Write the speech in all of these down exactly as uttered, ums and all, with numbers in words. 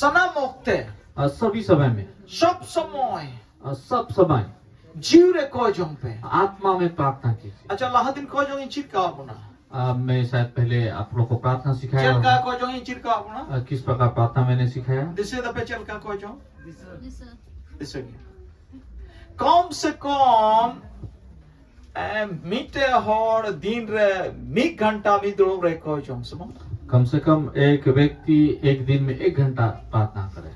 ᱥᱟᱱᱟᱢ ᱚᱠᱛᱮ, ᱟᱨ ᱥᱟᱵᱷᱤ ᱥᱚᱢᱚᱭ ᱢᱮ, ᱥᱚᱵ ᱥᱚᱢᱚᱭ ᱟᱨ ᱥᱚᱵ ᱥᱚᱢᱚᱭ ᱡᱤᱣᱤ ᱨᱮ ᱠᱚᱭ ᱡᱚᱝ ᱯᱮ᱾ ᱟᱛᱢᱟ ᱢᱮ ᱯᱨᱟᱨᱛᱷᱱᱟ ᱠᱤᱡᱤᱭᱮ᱾ ᱟᱪᱪᱷᱟ, ᱞᱟᱦᱟ ᱫᱤᱱ ᱠᱚᱭ ᱡᱚᱝ ᱤᱧ ᱪᱮᱫ ᱠᱟᱣᱟᱫ ᱵᱚᱱᱟ? ᱟᱨ ᱢᱮ ᱥᱟᱭᱟᱫ ᱯᱮᱦᱞᱮ ᱟᱯ ᱞᱳᱜ ᱠᱚ ᱯᱨᱟᱨᱛᱷᱱᱟ ᱥᱤᱠᱷᱟᱭᱟ᱾ ᱪᱮᱫ ᱞᱮᱠᱟ ᱠᱚᱭ ᱡᱚᱝ ᱤᱧ ᱪᱮᱫ ᱠᱟᱣᱟᱫ ᱵᱚᱱᱟ? ᱟᱨ ᱠᱤᱥ ᱯᱨᱚᱠᱟᱨ ᱯᱨᱟᱨᱛᱷᱱᱟ ᱢᱮᱱᱮ ᱥᱤᱠᱷᱟᱭᱟ? ᱫᱤᱥᱟᱹᱭ ᱫᱟᱯᱮ ᱪᱮᱫ ᱞᱮᱠᱟ ᱠᱚᱭ ᱡᱚᱝ? ᱫᱤᱥᱟᱹ᱾ ᱫᱤᱥᱟᱹ ᱜᱮᱭᱟ᱾ ᱠᱚᱢ ᱥᱮ ᱠᱚᱢ ᱮ, ᱢᱤᱫᱴᱮᱡ ᱦᱚᱲ ᱫᱤᱱ ᱨᱮ ᱢᱤᱫ ᱜᱷᱚᱱᱴᱟ ᱢᱤᱫ ᱫᱩᱲᱩᱵ ᱨᱮ ᱠᱚᱭ ᱡᱚᱝ ᱥᱮ ᱵᱟᱝ? कम से कम एक व्यक्ति एक दिन में एक घंटा प्रार्थना करे।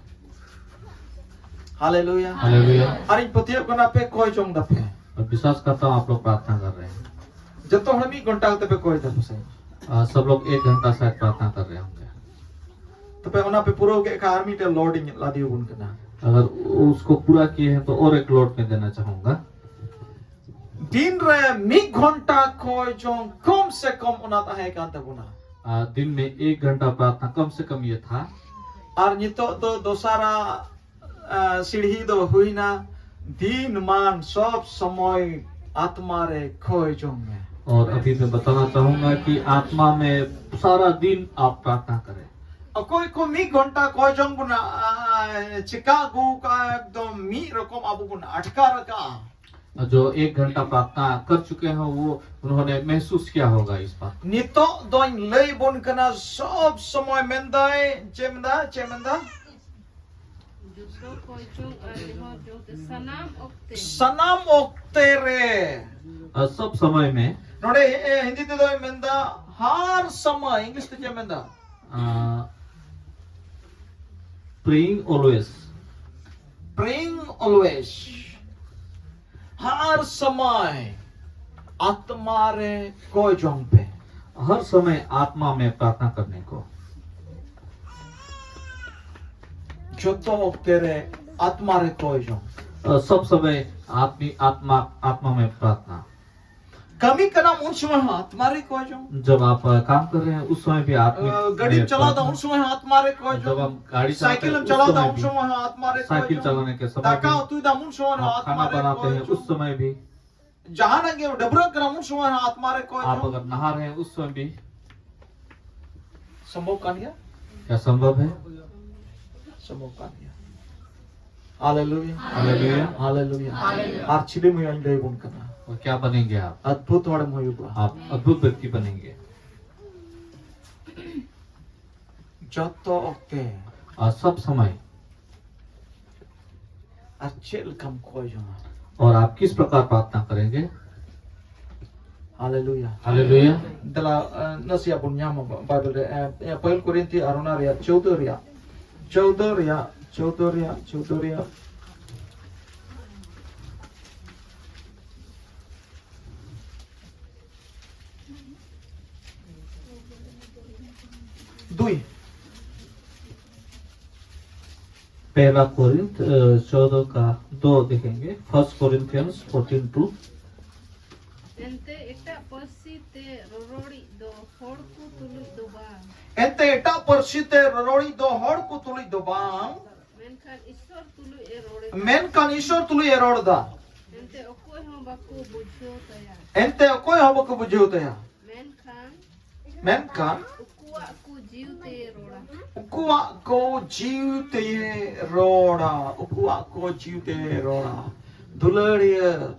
हालेलुया। हालेलुया। ᱟᱨ ᱤᱧ ᱯᱟᱹᱛᱭᱟᱹᱜ ᱠᱟᱱᱟ ᱯᱮ ᱠᱚᱭ ᱡᱚᱝ ᱫᱟᱯᱮ᱾ और विश्वास करता हूँ आप लोग प्रार्थना कर रहे हैं। ᱡᱚᱛᱚ ᱦᱚᱲ ᱢᱤᱫ ᱜᱷᱚᱱᱴᱟ ᱠᱟᱛᱮ ᱯᱮ ᱠᱚᱭ ᱫᱟ ᱯᱟᱥᱮ। सब लोग एक घंटा शायद प्रार्थना कर रहे होंगे। ᱛᱚᱵᱮ ᱚᱱᱟ ᱯᱮ ᱯᱩᱨᱟᱹᱣ ᱠᱮᱫ ᱠᱷᱟᱱ ᱟᱨ ᱢᱤᱫᱴᱮᱡ ᱞᱚᱴ ᱤᱧ ᱞᱟᱫᱮ ᱟᱵᱚᱱ ᱠᱟᱱᱟ। अगर उसको पूरा किए हैं तो और एक लॉट में देना चाहूंगा। ᱫᱤᱱ ᱨᱮ ᱢᱤᱫ ᱜᱷᱚᱱᱴᱟ ᱠᱚᱭ ᱡᱚᱝ ᱠᱚᱢ ᱥᱮ ᱠᱚᱢ ᱚᱱᱟ ᱛᱟᱦᱮᱸ ᱠᱟᱱ ᱛᱟᱵᱚᱱᱟ। ᱟᱨ ᱫᱤᱱ ᱢᱮ ᱮᱠ ᱜᱷᱚᱱᱴᱟ ᱯᱨᱟᱨᱛᱷᱱᱟ ᱠᱚᱢ ᱥᱮ ᱠᱚᱢ ᱤᱭᱟᱹ ᱛᱷᱟ᱾ ᱟᱨ ᱱᱤᱛᱚᱜ ᱫᱚ ᱫᱚᱥᱟᱨᱟ, ᱟ, ᱥᱤᱲᱦᱤ ᱫᱚ ᱦᱩᱭᱱᱟ, ᱫᱤᱱ ᱢᱟᱱ ᱥᱚᱵ ᱥᱚᱢᱚᱭ ᱟᱛᱢᱟ ᱨᱮ ᱠᱚᱭ ᱡᱚᱝ ᱢᱮ। और अभी मैं बताना चाहूंगा कि आत्मा में सारा दिन आप प्रार्थना करें। ᱚᱠᱚᱭ ᱠᱚ ᱢᱤᱫ ᱜᱷᱚᱱᱴᱟ ᱠᱚᱭ ᱡᱚᱝ ᱵᱚᱱᱟ, ᱟ, ᱪᱮᱠᱟ ᱟᱹᱜᱩ ᱠᱟᱜᱼᱟ, ᱮᱠᱫᱚᱢ ᱢᱤᱫ ᱨᱚᱠᱚᱢ ᱟᱵᱚ ᱵᱚᱱ ᱟᱴᱠᱟᱨ ᱟᱠᱟᱜᱼᱟ। जो एक घंटा प्रार्थना कर चुके हैं, वो उन्होंने महसूस किया होगा इस बात। ᱱᱤᱛᱚᱜ ᱫᱚᱧ ᱞᱟᱹᱭ ᱵᱚᱱ ᱠᱟᱱᱟ, ᱥᱚᱵ ᱥᱚᱢᱚᱭ ᱢᱮᱱᱫᱟᱭ, ᱪᱮᱫ ᱢᱮᱱᱫᱟ, ᱪᱮᱫ ᱢᱮᱱᱫᱟ? ᱡᱚᱛᱚ ᱠᱚᱭ ᱡᱚᱝ ᱟᱨ ᱡᱚᱛᱚ ᱥᱟᱱᱟᱢ ᱚᱠᱛᱮ᱾ ᱥᱟᱱᱟᱢ ᱚᱠᱛᱮ ᱨᱮ᱾ और सब समय में। ᱱᱚᱰᱮ, ᱮ, ᱦᱤᱱᱫᱤ ᱛᱮᱫᱚᱭ ᱢᱮᱱᱫᱟ, ᱦᱟᱨ ᱥᱚᱢᱚᱭ, ᱤᱝᱞᱤᱥ ᱛᱮ ᱪᱮᱫ ᱢᱮᱱᱫᱟ? ᱯᱨᱮᱭᱤᱝ ᱚᱞᱣᱮᱡ᱾ ᱯᱨᱮᱭᱤᱝ ᱚᱞᱣᱮᱡ᱾ ᱦᱟᱨ ᱥᱚᱢᱚᱭ ᱟᱛᱢᱟ ᱨᱮ ᱠᱚᱭ ᱡᱚᱝ ᱯᱮ᱾ हर समय आत्मा में प्रार्थना करने को। ᱡᱚᱛᱚ ᱚᱠᱛᱮ ᱨᱮ ᱟᱛᱢᱟ ᱨᱮ ᱠᱚᱭ ᱡᱚᱝ᱾ सब समय आत्मी आत्मा आत्मा में प्रार्थना। ᱠᱟᱹᱢᱤ ᱠᱟᱱᱟᱢ ᱩᱱ ᱥᱚᱢᱚᱭ ᱦᱚᱸ ᱟᱛᱢᱟ ᱨᱮ ᱠᱚᱭ ᱡᱚᱝ᱾ जब आप काम कर रहे हैं उस समय भी आत्मिक ᱜᱟᱹᱰᱤᱢ ᱪᱟᱞᱟᱣ ᱫᱟ ᱩᱱ ᱥᱚᱢᱚᱭ ᱦᱚᱸ ᱟᱛᱢᱟ ᱨᱮ ᱠᱚᱭ ᱡᱚᱝ। ᱥᱟᱭᱠᱮᱞᱮᱢ ᱪᱟᱞᱟᱣ ᱫᱟ ᱩᱱ ᱥᱚᱢᱚᱭ ᱦᱚᱸ ᱟᱛᱢᱟ ᱨᱮ ᱠᱚᱭ ᱡᱚᱝ। ᱫᱟᱠᱟ ᱩᱛᱩᱭ ᱫᱟᱢ ᱩᱱ ᱥᱚᱢᱚᱭ ᱦᱚᱸ ᱟᱛᱢᱟ ᱨᱮ ᱠᱚᱭ ᱡᱚᱝ। ᱡᱟᱦᱟᱱᱟᱜ ᱜᱮ ᱰᱟᱹᱵᱽᱨᱟᱹᱜ ᱠᱟᱱᱟᱢ ᱩᱱ ᱥᱚᱢᱚᱭ ᱦᱚᱸ ᱟᱛᱢᱟ ᱨᱮ ᱠᱚᱭ ᱡᱚᱝ। ᱥᱚᱢᱵᱷᱚᱵ ᱠᱟᱱ ᱜᱮᱭᱟ? क्या संभव है? ᱥᱚᱢᱚᱭ ᱠᱟᱱ ᱜᱮᱭᱟ᱾ ᱦᱟᱞᱮᱞᱩᱭᱟ᱾ ᱦᱟᱞᱮᱞᱩᱭᱟ᱾ ᱦᱟᱞᱮᱞᱩᱭᱟ᱾ ᱦᱟᱞᱮᱞᱩᱭᱟ᱾ ᱟᱨ ᱪᱤᱞᱤᱢ ᱦᱩᱭᱩᱜᱼᱟ ᱤᱧ ᱞᱟᱹᱭ ᱟᱵᱚᱱ ᱠᱟᱱᱟ᱾ और क्या बनेंगे आप? ᱚᱫᱵᱷᱩᱛ ᱦᱚᱲᱮᱢ ᱦᱩᱭᱩᱜᱼᱟ᱾ आप अद्भुत व्यक्ति बनेंगे। ᱡᱚᱛᱚ ᱚᱠᱛᱮ ᱟᱨ ᱥᱚᱵ ᱥᱚᱢᱚᱭ ᱟᱨ ᱪᱮᱫ ᱞᱮᱠᱟᱢ ᱠᱚᱭ ᱡᱚᱝᱟ? और आप किस प्रकार प्रार्थना करेंगे? ᱦᱟᱞᱮᱞᱩᱭᱟ᱾ ᱦᱟᱞᱮᱞᱩᱭᱟ᱾ ᱫᱮᱞᱟ, ᱮ, ᱱᱟᱥᱮᱭᱟᱜ ᱵᱚᱱ ᱧᱟᱢᱟ ᱵᱟᱭᱵᱮᱞ ᱨᱮ, ᱮ, ᱮ, ᱯᱟᱹᱦᱤᱞ ᱠᱚᱨᱤᱱᱛᱷᱤ ᱟᱨ ᱚᱱᱟ ᱨᱮᱭᱟᱜ ᱪᱳᱫᱽᱫᱳ ᱨᱮᱭᱟᱜ, ᱪᱳᱫᱽᱫᱳ ᱨᱮᱭᱟᱜ, ᱪᱳᱫᱽᱫᱳ ᱨᱮᱭᱟᱜ, ᱪᱳᱫᱽᱫᱳ ᱨᱮᱭᱟᱜ᱾ ᱫᱩᱭ᱾ पहला कोरिंथ, अ, चौदह का दो देखेंगे। First Corinthians fourteen two। ᱮᱱᱛᱮ ᱮᱴᱟᱜ ᱯᱟᱹᱨᱥᱤ ᱛᱮ ᱨᱚᱨᱚᱲᱤᱡ ᱫᱚ ᱦᱚᱲ ᱠᱚ ᱛᱩᱞᱩᱡ ᱫᱚ ᱵᱟᱝ᱾ ᱮᱱᱛᱮ ᱮᱴᱟᱜ ᱯᱟᱹᱨᱥᱤ ᱛᱮ ᱨᱚᱨᱚᱲᱤᱡ ᱫᱚ ᱦᱚᱲ ᱠᱚ ᱛᱩᱞᱩᱡ ᱫᱚ ᱵᱟᱝ᱾ ᱢᱮᱱᱠᱷᱟᱱ ᱤᱥᱥᱚᱨ ᱛᱩᱞᱩᱡ ᱮ ᱨᱚᱲ ᱮᱫᱟ᱾ ᱢᱮᱱᱠᱷᱟᱱ ᱤᱥᱥᱚᱨ ᱛᱩᱞᱩᱡ ᱮ ᱨᱚᱲ ᱮᱫᱟ᱾ ᱮᱱᱛᱮ ᱚᱠᱚᱭ ᱦᱚᱸ ᱵᱟᱠᱚ ᱵᱩᱡᱷᱟᱹᱣ ᱛᱟᱭᱟ᱾ ᱮᱱᱛᱮ ᱚᱠᱚᱭ ᱦᱚᱸ ᱵᱟᱠᱚ ᱵᱩᱡᱷᱟᱹᱣ ᱛᱟᱭᱟ᱾ ᱢᱮᱱᱠᱷᱟᱱ ᱢᱮᱱᱠᱷᱟᱱ ᱩᱱᱠᱩᱣᱟᱜ ᱠᱚ ᱡᱤᱣᱤ ᱛᱮᱭ ᱨᱚᱲᱟ᱾ ᱩᱱᱠᱩᱣᱟᱜ ᱠᱚ ᱡᱤᱣᱤ ᱛᱮᱭ ᱨᱚᱲᱟ᱾ ᱩᱱᱠᱩᱣᱟᱜ ᱠᱚ ᱡᱤᱣᱤ ᱛᱮᱭ ᱨᱚᱲᱟ᱾ ᱫᱩᱞᱟᱹᱲᱤᱭᱟᱹ,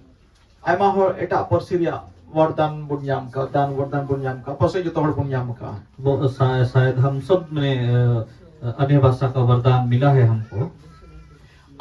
ᱟᱭᱢᱟ ᱦᱚᱲ ᱮᱴᱟᱜ ᱯᱟᱹᱨᱥᱤ ᱨᱮᱭᱟᱜ ᱵᱚᱨᱫᱟᱱ ᱵᱚᱱ ᱧᱟᱢ ᱠᱟᱜᱼᱟ, ᱫᱟᱱ ᱵᱚᱨᱫᱟᱱ ᱵᱚᱱ ᱧᱟᱢ ᱠᱟᱜᱼᱟ, ᱯᱟᱥᱮᱡ ᱡᱚᱛᱚ ᱦᱚᱲ ᱵᱚᱱ ᱧᱟᱢ ᱠᱟᱜᱼᱟ᱾ वो शा-, शायद हम सब ने, अ, अन्य भाषा का वरदान मिला है हमको।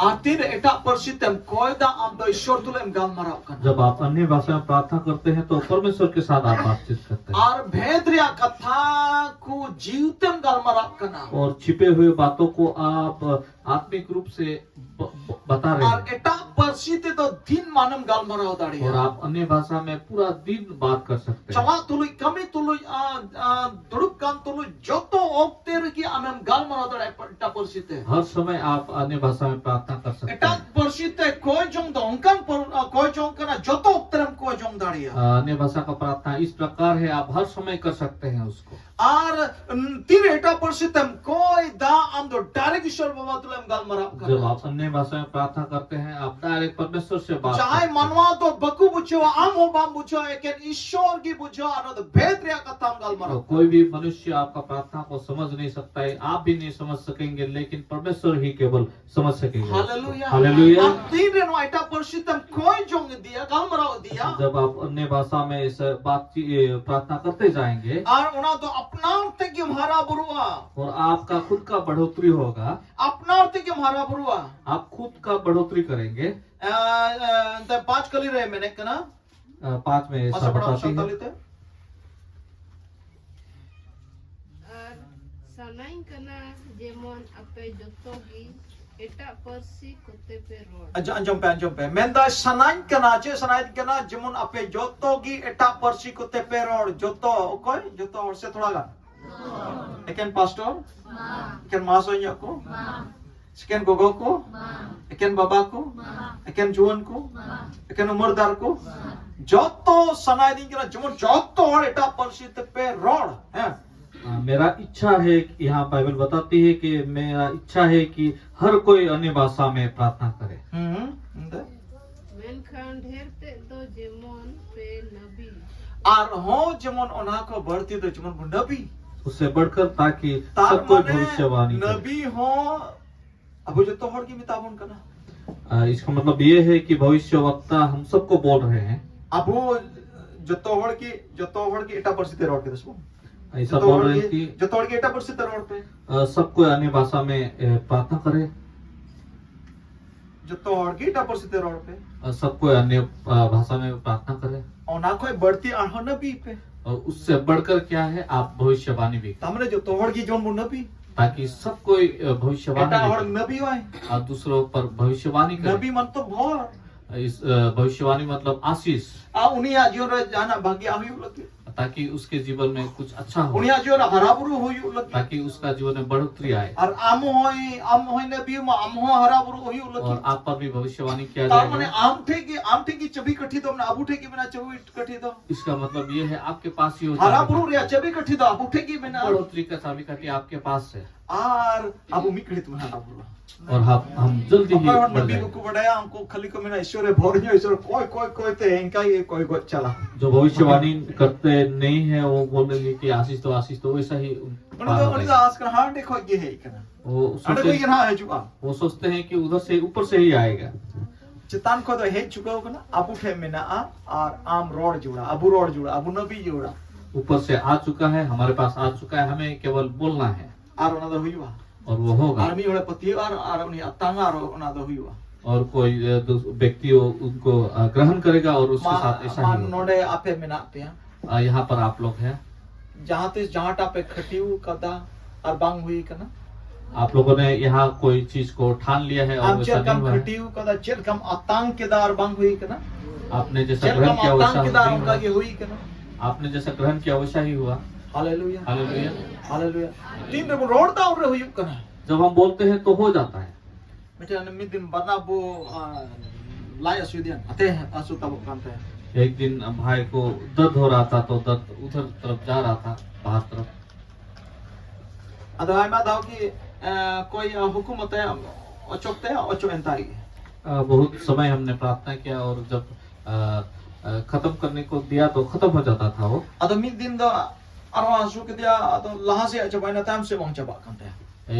ᱟᱨ ᱛᱤᱱ ᱮᱴᱟᱜ ᱯᱟᱹᱨᱥᱤ ᱛᱮᱢ ᱠᱚᱭ ᱫᱟ, ᱟᱢ ᱫᱚ ᱤᱥᱥᱚᱨ ᱛᱩᱞᱩᱡ ᱮᱢ ᱜᱟᱞᱢᱟᱨᱟᱣ ᱠᱟᱱᱟ᱾ जब आप अन्य भाषा में प्रार्थना करते हैं, तो परमेश्वर के साथ आप बातचीत करते हैं। ᱟᱨ ᱵᱷᱮᱫ ᱨᱮᱭᱟᱜ ᱠᱟᱛᱷᱟ ᱠᱚ ᱡᱤᱣᱤ ᱛᱮᱢ ᱜᱟᱞᱢᱟᱨᱟᱣ ᱠᱟᱱᱟ᱾ और छिपे हुए बातों को आप आत्मिक रूप से ब-, ब-, बता रहे हैं। ᱟᱨ ᱮᱴᱟᱜ ᱯᱟᱹᱨᱥᱤ ᱛᱮᱫᱚ ᱫᱤᱱ ᱢᱟᱱᱮᱢ ᱜᱟᱞᱢᱟᱨᱟᱣ ᱫᱟᱲᱮᱭᱟᱜᱼᱟ᱾ और आप अन्य भाषा में पूरा दिन बात कर सकते हैं। ᱪᱟᱞᱟᱜ ᱛᱩᱞᱩᱡ, ᱠᱟᱹᱢᱤ ᱛᱩᱞᱩᱡ, ᱟ, ᱟ, ᱫᱩᱲᱩᱵ ᱠᱟᱱ ᱛᱩᱞᱩᱡ, ᱡᱚᱛᱚ ᱚᱠᱛᱮ ᱨᱮᱜᱮ ᱟᱢᱮᱢ ᱜᱟᱞᱢᱟᱨᱟᱣ ᱫᱟᱲᱮᱭᱟᱜᱼᱟ ᱮᱴᱟᱜ ᱯᱟᱹᱨᱥᱤ ᱛᱮ᱾ हर समय आप अन्य भाषा में प्रार्थना कर सकते हैं। ᱮᱴᱟᱜ ᱯᱟᱹᱨᱥᱤ ᱛᱮ ᱠᱚᱭ ᱡᱚᱝ ᱫᱚ ᱚᱱᱠᱟᱱ ᱯᱚᱨ-, ᱟ, ᱠᱚᱭ ᱡᱚᱝ ᱠᱟᱱᱟ, ᱡᱚᱛᱚ ᱚᱠᱛᱮ ᱨᱮᱢ ᱠᱚᱭ ᱡᱚᱝ ᱫᱟᱲᱮᱭᱟᱜᱼᱟ᱾ अन्य भाषा का प्रार्थना इस प्रकार है, आप हर समय कर सकते हैं उसको। ᱟᱨ, ᱩᱢ, ᱛᱤᱱᱨᱮ ᱮᱴᱟᱜ ᱯᱟᱹᱨᱥᱤ ᱛᱮᱢ ᱠᱚᱭ ᱫᱟ, ᱟᱢ ᱫᱚ direct ᱤᱥᱚᱨ ᱵᱟᱵᱟ ᱛᱩᱞᱩᱡ ᱮᱢ ᱜᱟᱞᱢᱟᱨᱟᱣ ᱠᱟᱱᱟ᱾ जब आप अन्य भाषा में प्रार्थना करते हैं, आप डायरेक्ट परमेश्वर से बात ᱡᱟᱦᱟᱸᱭ करते हैं। ᱢᱟᱱᱣᱟ ᱫᱚ ᱵᱟᱠᱚ ᱵᱩᱡᱷᱟᱹᱣᱟ, ᱟᱢ ᱦᱚᱸ ᱵᱟᱢ ᱵᱩᱡᱷᱟᱹᱣᱟ, ᱮᱠᱮᱱ ᱤᱥᱚᱨ ᱜᱮ ᱵᱩᱡᱷᱟᱹᱣᱟ, ᱚᱱᱟ ᱫᱚ ᱵᱷᱮᱫ ᱨᱮᱭᱟᱜ ᱠᱟᱛᱷᱟᱢ ᱜᱟᱞᱢᱟᱨᱟᱣ ᱠᱟᱱᱟ᱾ कोई भी मनुष्य आपका प्रार्थना को समझ नहीं सकता है, आप भी नहीं समझ सकेंगे, लेकिन परमेश्वर ही केवल समझ सकेंगे उसको। हालेलुया। हालेलुया। ᱟᱨ ᱛᱤᱱᱨᱮ ᱱᱚᱣᱟ ᱮᱴᱟᱜ ᱯᱟᱹᱨᱥᱤ ᱛᱮᱢ ᱠᱚᱭ ᱡᱚᱝ ᱤᱫᱤᱭᱟ, ᱜᱟᱞᱢᱟᱨᱟᱣ ᱤᱫᱤᱭᱟ, जब आप अन्य भाषा में इस बातचीत, ये प्रार्थना करते जाएंगे, ᱟᱨ ᱚᱱᱟ ᱫᱚ ᱟᱯᱱᱟᱨ ᱛᱮᱜᱮᱢ ᱦᱟᱨᱟ ᱵᱩᱨᱩᱜᱼᱟ᱾ और आपका खुद का बढ़ोतरी होगा। ᱟᱯᱱᱟᱨ ᱛᱮᱜᱮᱢ ᱦᱟᱨᱟ ᱵᱩᱨᱩᱜᱼᱟ᱾ आप खुद का बढ़ोतरी करेंगे। ᱮ, ᱮ, ᱮᱱᱛᱮ ᱯᱟᱸᱪ ᱠᱟᱹᱞᱤ ᱨᱮ ᱢᱮᱱᱮᱫ ᱠᱟᱱᱟ᱾ ᱯᱟᱸᱪ ᱢᱮ ᱢᱟᱥᱮ ᱥᱟᱵ ᱯᱟᱲᱦᱟᱣ ᱵᱟᱛᱟᱣ ᱛᱤᱧ ᱥᱟᱱᱛᱟᱲᱤ ᱛᱮ᱾ ᱟᱨ ᱥᱟᱱᱟᱧ ᱠᱟᱱᱟ ᱡᱮᱢᱚᱱ ᱟᱯᱮ ᱡᱚᱛᱚ ᱜᱮ ᱮᱴᱟᱜ ᱯᱟᱹᱨᱥᱤ ᱠᱚᱛᱮ ᱯᱮ ᱨᱚᱲ᱾ ᱟᱸᱡᱚᱢ, ᱟᱸᱡᱚᱢ ᱯᱮ, ᱟᱸᱡᱚᱢ ᱯᱮ᱾ ᱢᱮᱱᱫᱟᱭ, ᱥᱟᱱᱟᱧ ᱠᱟᱱᱟ, ᱪᱮᱫ ᱥᱟᱱᱟᱭᱮᱫ ᱠᱟᱱᱟ? ᱡᱮᱢᱚᱱ ᱟᱯᱮ ᱡᱚᱛᱚ ᱜᱮ ᱮᱴᱟᱜ ᱯᱟᱹᱨᱥᱤ ᱠᱚᱛᱮ ᱯᱮ ᱨᱚᱲ᱾ ᱡᱚᱛᱚ, ᱚᱠᱚᱭ? ᱡᱚᱛᱚ ᱦᱚᱲ ᱥᱮ ᱛᱷᱚᱲᱟ ᱜᱟᱱ? ᱮᱠᱮᱱ ᱯᱟᱥᱴᱚᱨ? ᱮᱠᱮᱱ ᱢᱟᱦᱟᱥᱚᱭ ᱧᱚᱜ ᱠᱚ? ᱮᱠᱮᱱ ᱜᱚᱜᱚ ᱠᱚ? ᱮᱠᱮᱱ ᱵᱟᱵᱟ ᱠᱚ? ᱮᱠᱮᱱ ᱡᱩᱣᱟᱹᱱ ᱠᱚ? ᱮᱠᱮᱱ ᱩᱢᱟᱹᱨᱫᱟᱨ ᱠᱚ? ᱡᱚᱛᱚ ᱥᱟᱱᱟᱭᱮᱫᱤᱧ ᱠᱟᱱᱟ, ᱡᱮᱢᱚᱱ ᱡᱚᱛᱚ ᱦᱚᱲ ᱮᱴᱟᱜ ᱯᱟᱹᱨᱥᱤ ᱛᱮᱯᱮ ᱨᱚᱲ᱾ ᱦᱮᱸ? हाँ, मेरा इच्छा है कि यहाँ बाइबल बताती है कि मेरा इच्छा है कि हर कोई अन्य भाषा में प्रार्थना करे। ᱦᱩᱸ, ᱦᱩᱸ, ᱚᱱᱛᱮ? ᱢᱮᱱᱠᱷᱟᱱ ᱰᱷᱮᱨ ᱛᱮᱫ ᱫᱚ ᱡᱮᱢᱚᱱ ᱯᱮ ᱱᱟᱵᱤ᱾ ᱟᱨᱦᱚᱸ ᱡᱮᱢᱚᱱ ᱚᱱᱟ ᱠᱚ ᱵᱟᱹᱲᱛᱤ ᱫᱚ ᱡᱮᱢᱚᱱ ᱵᱚᱱ ᱱᱟᱵᱤ᱾ उससे बढ़कर, ताकि ᱛᱟᱨ सब कोई ᱢᱟᱱᱮ ᱵᱷᱚᱵᱤᱥᱭᱚᱵᱟᱱᱤ ᱠᱟᱨᱮ᱾ ᱱᱟᱵᱤ ᱦᱚᱸ ᱟᱵᱚ ᱡᱚᱛᱚ ᱦᱚᱲ ᱜᱮ ᱢᱮᱛᱟ ᱵᱚᱱ ᱠᱟᱱᱟ᱾ आ, इसका मतलब ये है कि भविष्यवक्ता हम सबको बोल रहे हैं। ᱟᱵᱚ ᱡᱚᱛᱚ ᱦᱚᱲ ᱜᱮ, ᱡᱚᱛᱚ ᱦᱚᱲ ᱜᱮ ᱮᱴᱟᱜ ᱯᱟᱹᱨᱥᱤ ᱛᱮ ᱨᱚᱲ ᱠᱮᱫᱟ ᱥᱮ ᱵᱟᱝ? ऐसा ᱡᱚᱛᱚ बोल ᱦᱚᱲ ᱨᱮ ᱜᱮ, ᱠᱤ ᱡᱚᱛᱚ ᱦᱚᱲ ᱜᱮ ᱮᱴᱟᱜ ᱯᱟᱹᱨᱥᱤ ᱛᱮ ᱨᱚᱲ ᱯᱮ᱾ ᱟ, ᱥᱟᱵ ᱠᱚ ᱟᱱᱮ ᱵᱷᱟᱥᱟ ᱢᱮ, ᱮ, ᱯᱨᱟᱨᱛᱷᱱᱟ ᱠᱟᱨᱮ᱾ ᱡᱚᱛᱚ ᱦᱚᱲ ᱜᱮ ᱮᱴᱟᱜ ᱯᱟᱹᱨᱥᱤ ᱛᱮ ᱨᱚᱲ ᱯᱮ᱾ ᱟ, ᱥᱟᱵ ᱠᱚ ᱟᱱᱮ, ᱟ, ᱵᱷᱟᱥᱟ ᱢᱮ ᱯᱨᱟᱨᱛᱷᱱᱟ ᱠᱟᱨᱮ᱾ ᱚᱱᱟ ᱠᱷᱚᱡ ᱵᱟᱹᱲᱛᱤ ᱟᱨᱦᱚᱸ ᱱᱟᱹᱵᱤ ᱯᱮ᱾ ᱚ, ᱩᱥᱥᱮ ᱵᱟᱲᱠᱟᱨ ᱠᱭᱟ ᱦᱮ, ᱟᱯ ᱵᱷᱚᱵᱤᱥᱭᱚᱵᱟᱱᱤ ᱵᱷᱤ ᱠᱟᱨᱮ᱾ ᱛᱟᱨ ᱢᱟᱱᱮ ᱡᱚᱛᱚ ᱦᱚᱲ ᱜᱮ ᱡᱮᱢᱚᱱ ᱵᱚᱱ ᱱᱟᱹᱵᱤ᱾ ताकि सब कोई, अ, भविष्यवाणी ᱮᱴᱟᱜ ᱦᱚᱲ ᱱᱟᱹᱵᱤ ᱣᱟᱭ᱾ और दूसरों पर भविष्यवाणी करे। ᱱᱟᱹᱵᱤ ᱢᱟᱱᱮ ᱛᱚ ᱵᱷᱚᱨ᱾ इस, अ, भविष्यवाणी मतलब आशीष। ᱟᱨ ᱩᱱᱤᱭᱟᱜ ᱡᱤᱭᱚᱱ ᱨᱮ ᱡᱟᱦᱟᱱᱟᱜ ᱵᱷᱟᱜᱤᱭᱟᱜ ᱦᱩᱭᱩᱜ ᱞᱟᱹᱜᱤᱫ᱾ ताकि उसके जीवन में कुछ अच्छा हो। ᱩᱱᱤᱭᱟᱜ ᱡᱤᱭᱚᱱ ᱨᱮ ᱦᱟᱨᱟ ᱵᱩᱨᱩ ᱦᱩᱭᱩᱜ ᱞᱟᱹᱜᱤᱫ᱾ ताकि उसका जीवन में बढ़ोतरी आए। ᱟᱨ ᱟᱢ ᱦᱚᱸᱭ, ᱟᱢ ᱦᱚᱸᱭ ᱱᱟᱵᱤ ᱢᱟ, ᱟᱢ ᱦᱚᱸ ᱦᱟᱨᱟ ᱵᱩᱨᱩ ᱦᱩᱭᱩᱜ ᱞᱟᱹᱜᱤᱫ᱾ और आप पर भी भविष्यवाणी किया जाएगा। ᱛᱟᱨ ᱢᱟᱱᱮ ᱟᱢ ᱴᱷᱮᱡ ᱜᱮ, ᱟᱢ ᱴᱷᱮᱡ ᱜᱮ ᱪᱟᱹᱵᱤ ᱠᱟᱹᱴᱷᱤ ᱫᱚ ᱢᱮᱱᱟᱜᱼᱟ, ᱟᱵᱚ ᱴᱷᱮᱡ ᱜᱮ ᱢᱮᱱᱟᱜᱼᱟ ᱪᱟᱹᱵᱤ ᱠᱟᱹᱴᱷᱤ ᱫᱚ᱾ इसका मतलब ये है, आपके पास ही वो ᱦᱟᱨᱟ चाबी ᱵᱩᱨᱩ ᱨᱮᱭᱟᱜ ᱪᱟᱹᱵᱤ ᱠᱟᱹᱴᱷᱤ ᱫᱚ ᱟᱵᱚ ᱴᱷᱮᱡ ᱜᱮ ᱢᱮᱱᱟᱜᱼᱟ᱾ बढ़ोतरी का चाबी काठी आपके पास है। ᱟᱨ ᱟᱵᱚ ᱢᱤᱫ ᱜᱷᱟᱹᱲᱤᱡ ᱛᱮᱵᱚᱱ ᱦᱟᱨᱟ ᱵᱩᱨᱩᱜᱼᱟ᱾ और हम हम जल्दी ही ᱚᱠᱚᱭ ᱦᱚᱲ बढ़ ᱱᱟᱵᱤ जाएंगे। ᱵᱟᱠᱚ ᱵᱟᱰᱟᱭᱟ, ᱩᱱᱠᱩ ᱠᱷᱟᱹᱞᱤ ᱠᱚ ᱢᱮᱱᱟ, "ᱤᱥᱚᱨᱮ ᱵᱷᱚᱨ ᱧᱚᱜ, ᱤᱥᱚᱨ ᱠᱚᱭ ᱠᱚᱭ ᱠᱚᱭ ᱛᱮ ᱮᱱᱠᱟ ᱜᱮ ᱠᱚᱭ ᱜᱚᱡ ᱪᱟᱞᱟ।" जो भविष्यवाणी करते नहीं है, वो बोलेंगे कि आशीष दो, आशीष दो, वैसा ही ᱩᱱᱤ ᱫᱚ, ᱩᱱᱤ ᱫᱚ ᱟᱥ ᱠᱟᱱᱟ, ᱦᱟᱸᱰᱮ ᱠᱷᱚᱡ ᱜᱮ ᱦᱮᱡ ᱠᱟᱱᱟ᱾ वो ᱚᱸᱰᱮ ᱠᱷᱚᱡ ᱜᱮ ᱱᱟᱦᱟᱜ ᱦᱤᱡᱩᱜᱼᱟ᱾ वो सोचते हैं कि उधर से, ऊपर से ही आएगा। ᱪᱮᱛᱟᱱ ᱠᱷᱚᱡ ᱫᱚ ᱦᱮᱡ ᱪᱩᱠᱟᱹᱣ ᱠᱟᱱᱟ, ᱟᱵᱚ ᱴᱷᱮᱱ ᱢᱮᱱᱟᱜᱼᱟ, ᱟᱨ ᱟᱢ ᱨᱚᱲ ᱡᱩᱲᱟ, ᱟᱵᱚ ᱨᱚᱲ ᱡᱩᱲᱟ, ᱟᱵᱚ ᱱᱟᱵᱤ ᱡᱩᱲᱟ᱾ ऊपर से आ चुका है, हमारे पास आ चुका है, हमें केवल बोलना है। ᱟᱨ ᱚᱱᱟ ᱫᱚ ᱦᱩᱭᱩᱜᱼᱟ᱾ और वो होगा। ᱟᱨ ᱢᱤᱫ ᱦᱚᱲᱮ ᱯᱟᱹᱛᱭᱟᱹᱣᱟ, ᱟᱨ, ᱟᱨ ᱩᱱᱤ ᱟᱛᱟᱝᱟ, ᱟᱨ ᱚᱱᱟ ᱫᱚ ᱦᱩᱭᱩᱜᱼᱟ᱾ और कोई, अ, दो व्यक्ति वो उनको, अ, ग्रहण करेगा और उसके ᱢᱟ, साथ ऐसा ᱢᱟ ही होगा। ᱱᱚᱰᱮ ᱟᱯᱮ ᱢᱮᱱᱟᱜ ᱯᱮᱭᱟ᱾ अ, यहाँ पर आप लोग हैं। ᱡᱟᱦᱟᱸ ᱛᱤᱥ ᱡᱟᱦᱟᱸᱴᱟᱜ ᱯᱮ ᱠᱷᱟᱹᱴᱤᱣ ᱠᱟᱫᱟ ᱟᱨ ᱵᱟᱝ ᱦᱩᱭ ᱠᱟᱱᱟ᱾ आप लोगों ने यहाँ कोई चीज को ठान लिया है और ᱟᱢ ᱪᱮᱫ ᱞᱮᱠᱟᱢ ᱠᱷᱟᱹᱴᱤᱣ ᱠᱟᱫᱟ, ᱪᱮᱫ ᱞᱮᱠᱟᱢ ᱟᱛᱟᱝ ᱠᱮᱫᱟ ᱟᱨ ᱵᱟᱝ ᱦᱩᱭ ᱠᱟᱱᱟ᱾ आपने जैसा ᱪᱮᱫ ᱞᱮᱠᱟᱢ ᱟᱛᱟᱝ ᱠᱮᱫᱟ ᱟᱨ ᱚᱱᱠᱟ ᱜᱮ ᱦᱩᱭ ᱠᱟᱱᱟ᱾ आपने जैसा ग्रहण किया वैसा ही हुआ। ᱦᱟᱞᱮᱞᱩᱭᱟ। ᱦᱟᱞᱮᱞᱩᱭᱟ। ᱦᱟᱞᱮᱞᱩᱭᱟ᱾ ᱛᱤᱱ ᱨᱮᱵᱚᱱ ᱨᱚᱲ ᱫᱟ ᱩᱱ ᱨᱮ ᱦᱩᱭᱩᱜ ᱠᱟᱱᱟ᱾ जब हम बोलते हैं तो हो जाता है। ᱢᱤᱫᱴᱮᱱ ᱢᱤᱫ ᱫᱤᱱ ᱵᱟᱨᱱᱟᱵ ᱵᱚ, ᱟ, ᱞᱟᱡ ᱦᱟᱹᱥᱩᱭᱮᱫᱮᱭᱟ, ᱦᱟᱛᱮ ᱦᱟᱹᱥᱩ ᱛᱟᱵᱚᱜ ᱠᱟᱱ ᱛᱟᱭᱟ᱾ एक दिन भाई को दर्द हो रहा था तो दर्द उधर तरफ जा रहा था, बाहर तरफ। ᱟᱫᱚ ᱟᱭᱢᱟ ᱫᱷᱟᱣ ᱜᱮ, ᱮ, ᱠᱚᱭ, ᱟ, ᱦᱩᱠᱩᱢ ᱟᱛᱮ ᱚᱪᱚᱜ ᱛᱮ ᱚᱪᱚᱜ ᱮᱱ ᱛᱟᱭ ᱜᱮ᱾ ᱟ, बहुत समय हमने प्रार्थना किया और जब, आ, आ, खत्म करने को दिया तो खत्म हो जाता था वो। ᱟᱫᱚ ᱢᱤᱫ ᱫᱤᱱ ᱫᱚ ᱟᱨᱦᱚᱸ ᱦᱟᱹᱥᱩ ᱠᱮᱫᱮᱭᱟ, ᱟᱫᱚ ᱞᱟᱦᱟ ᱥᱮᱫ ᱪᱟᱵᱟᱭᱮᱱᱟ, ᱛᱟᱭᱚᱢ ᱥᱮᱫ ᱵᱟᱝ ᱪᱟᱵᱟᱜ ᱠᱟᱱ ᱛᱟᱭᱟ᱾